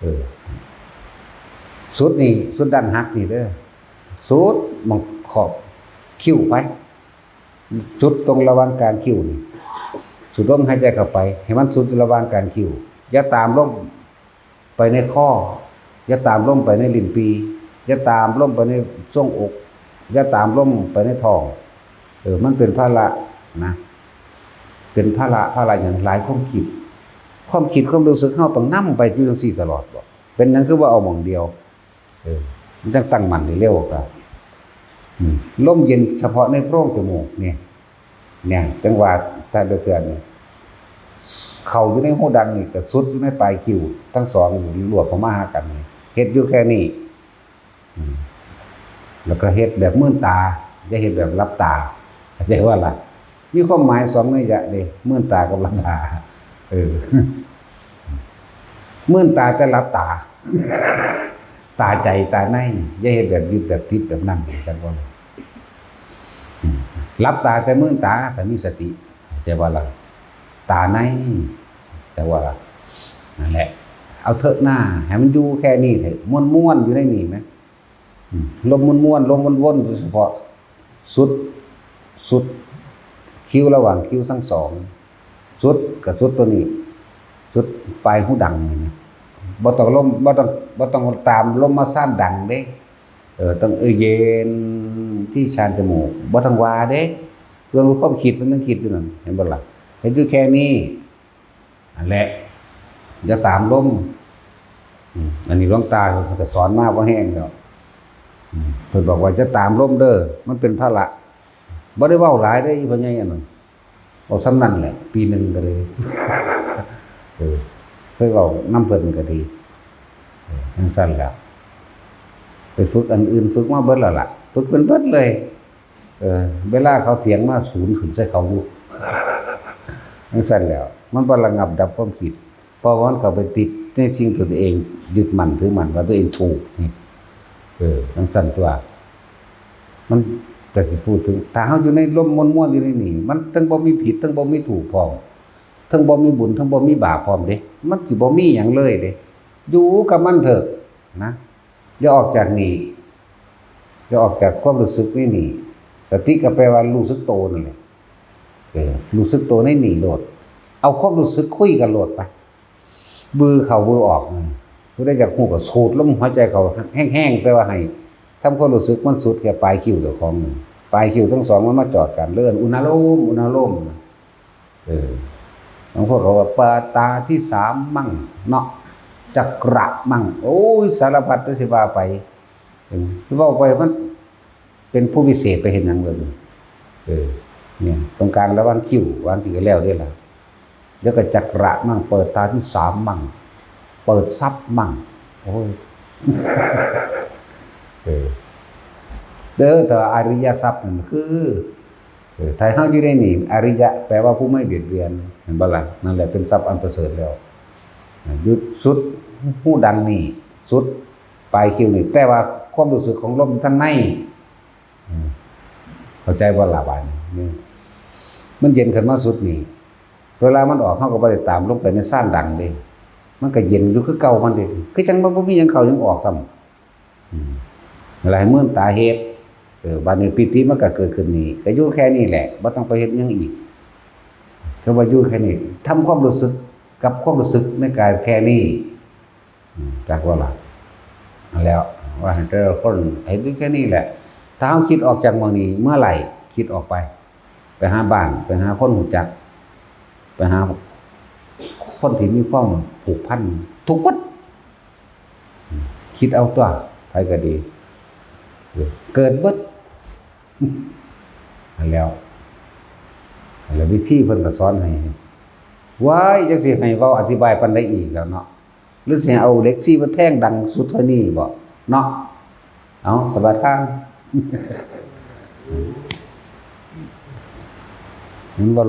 เออ สุดนี่ สุดดั้งหักนี่เด้อ สุดหม่องขอบคิ้วไป สุดตรงระหว่างกลางคิ้วนี่ สูดลมหายใจเข้าไป ให้มันสุดระหว่างกลางคิ้ว อย่าตามลมไปในคอ อย่าตามลมไปในลิ้นปี่ อย่าตามลมไปในซวงอก อย่าตามลมไปในท้อง เออ มันเป็นภาระนะ เป็นภาระ ภาระหยัง หลายความคิด ความคิดความรู้สึกเฮาต้องนำไปอยู่จั่งซี้ตลอดบ่ เป็นหยังคือว่าเอาหม่องเดียว เออ มันจั่งตั้งมั่นได้เร็วครับ อืม ลมเย็นเฉพาะในโพรงจมูกนี่ เนี่ย จั่งว่าถ้าเดือนนี่ เข้าอยู่ในฮูดังนี่ก็สุดอยู่ในปลายคิ้ว ทั้งสองรวบเข้ามาหากันนี่ เฮ็ดอยู่แค่นี้ อืม แล้วก็เฮ็ดแบบมืนตา อย่าเฮ็ดแบบหลับตา เข้าใจว่าล่ะ มีความหมายสองนัยยะเด้ มืนตากับหลับตา เออ มืนตาแต่หลับตา ตาใจตาใน อย่าเฮ็ดแบบยึดแบบติดแบบนั้น เข้าใจบ่ล่ะ อืม หลับตาแต่มืนตา แต่มีสติ เข้าใจบ่ล่ะ ตาใน เข้าใจบ่ล่ะ นั่นแหละ เอาเถอะหน้า ให้มันอยู่แค่นี้เถอะ ม่วนๆ อยู่ในนี่ไหม อืม ลมม่วนๆ ลมวนๆ อยู่เฉพาะ สุด สุด คิ้วระหว่างคิ้วทั้งสอง สุดกับสุดตัวนี้ สุดปลายฮูดังนี่นะ บ่ต้องลม บ่ต้อง บ่ต้องตามลมมาซ่านดังเด้ เออ ต้อง เออ เย็นที่ชานจมูก บ่ต้องว่าเด้ เรื่องความคิดมันต้องคิดอยู่นั่น เห็นบ่ล่ะ เห็นอยู่แค่นี้ นั่นแหละ อย่าตามลม อืม อันนี้หลวงตาก็สอนมาบ่แห้งแล้ว อืม เพิ่นบอกว่าอย่าตามลมเด้อ มันเป็นภาระ บ่ได้เว้าหลายเด้อ อีพ่อใหญ่อันนั้น เว้าส่ำนั้นแหละ ปีหนึ่งก็เลย เออ เคยเว้านำเพิ่นก็ดี เออ จั่งซั้นแหละ ไปฝึกอันอื่น ฝึกมาเบิดแล้วล่ะ ฝึกเป็นเบิดเลย เออ เวลาเขาเถียงมา ศูนย์ขึ้นใส่เขาอยู่ จั่งซั้นแหละ มันบ่ระงับดับความคิด เพราะว่ามันเข้าไปติดในสิ่งที่ตัวเองยึดมั่นถือมั่นว่าตัวเองถูกนี่ เออ จั่งซั้นตัว มัน แต่สิพูดถึง ถ้าเฮาอยู่ในลมม่วนๆ อยู่ในนี่ มันทั้งบ่มีผิด ทั้งบ่มีถูกพร้อม ทั้งบ่มีบุญ ทั้งบ่มีบาปพร้อมเด้ มันสิบ่มีหยังเลยเด้ อยู่กับมันเถอะนะ อย่าออกจากนี่ อย่าออกจากความรู้สึกในนี่ สติก็แปลว่ารู้สึกโตนั่นแหละ เออ รู้สึกโตในนี่โลด เอาความรู้สึกคุยกันโลดไป บือเข้าบือออก ผู้ใดอยากฮู้ก็สูดลมหายใจเข้าแฮงๆ แต่ว่าให้ทำความรู้สึกมันสุดแค่ปลายคิ้วเจ้าของ ปลายคิ้วทั้งสองมันมาจอดกัน เอิ้นอุณาโลม อุณาโลม เออ บางคนก็ว่าเปิดตาที่สามมั่งเนาะ จักระมั่ง โอ้ย สารพัดที่สิว่าไป เออ เว้าไปมันเป็นผู้พิเศษไปเฮ็ดหยังเบิ่ง เออ เนี่ย ตรงกลางระหว่างคิ้ว วางสิก็แล้วเด้ล่ะ แล้วก็จักระมั่ง เปิดตาที่สามมั่ง เปิดทรัพย์มั่ง โอ้ย เออ เด้อ แต่ว่าอริยทรัพย์นั่นคือ เออ ถ้าเฮาอยู่ในนี่ อริยะ แปลว่าผู้ไม่เบียดเบียน เห็นบ่ล่ะ? นั่นแหละเป็นทรัพย์อันประเสริฐแล้ว อ่า อยู่สุดหูดังนี่ สุดปลายคิ้วนี่ แต่ว่าความรู้สึกของลมทางใน อืม เข้าใจบ่ล่ะบาดนี้? นี่ มันเย็นขึ้นมาสุดนี่ เวลามันออก เฮาก็บ่ได้ตามลงไปในซานดังเด้ มันก็เย็นอยู่คือเก่ามันเด้ คือจั่งมันบ่มีหยังเข้าหยังออกซ้ำ อืม แล้วให้เมินตาเฮ็ด เออ บาดนี้ปีติมันก็เกิดขึ้นนี่ ก็อยู่แค่นี้แหละ บ่ต้องไปเฮ็ดหยังอีก ก็ว่าอยู่แค่นี้ ทำความรู้สึกกับความรู้สึกในกายแค่นี้ อืม จักบ่ล่ะ? แล้วว่าให้แต่ละคนเฮ็ดอยู่แค่นี้แหละ ถ้าเฮาคิดออกจากหม่องนี้เมื่อไหร่ คิดออกไป ไปหาบ้าน ไปหาคนรู้จัก ไปหาคนที่มีความผูกพันทุกเบิด อืม คิดเอาตั๊ว ไผก็ดี เกิดเบิด นั่นแหล้ว แล้ววิธีเพิ่นก็สอนให้ ว้าย จักสิให้เว้าอธิบายปานใดอีกแล้วเนาะ หรือสิให้เอาเหล็กสี่มาแทงดังสุดเท่านี้บ่เนาะ? เอา สบายทาง มันบ่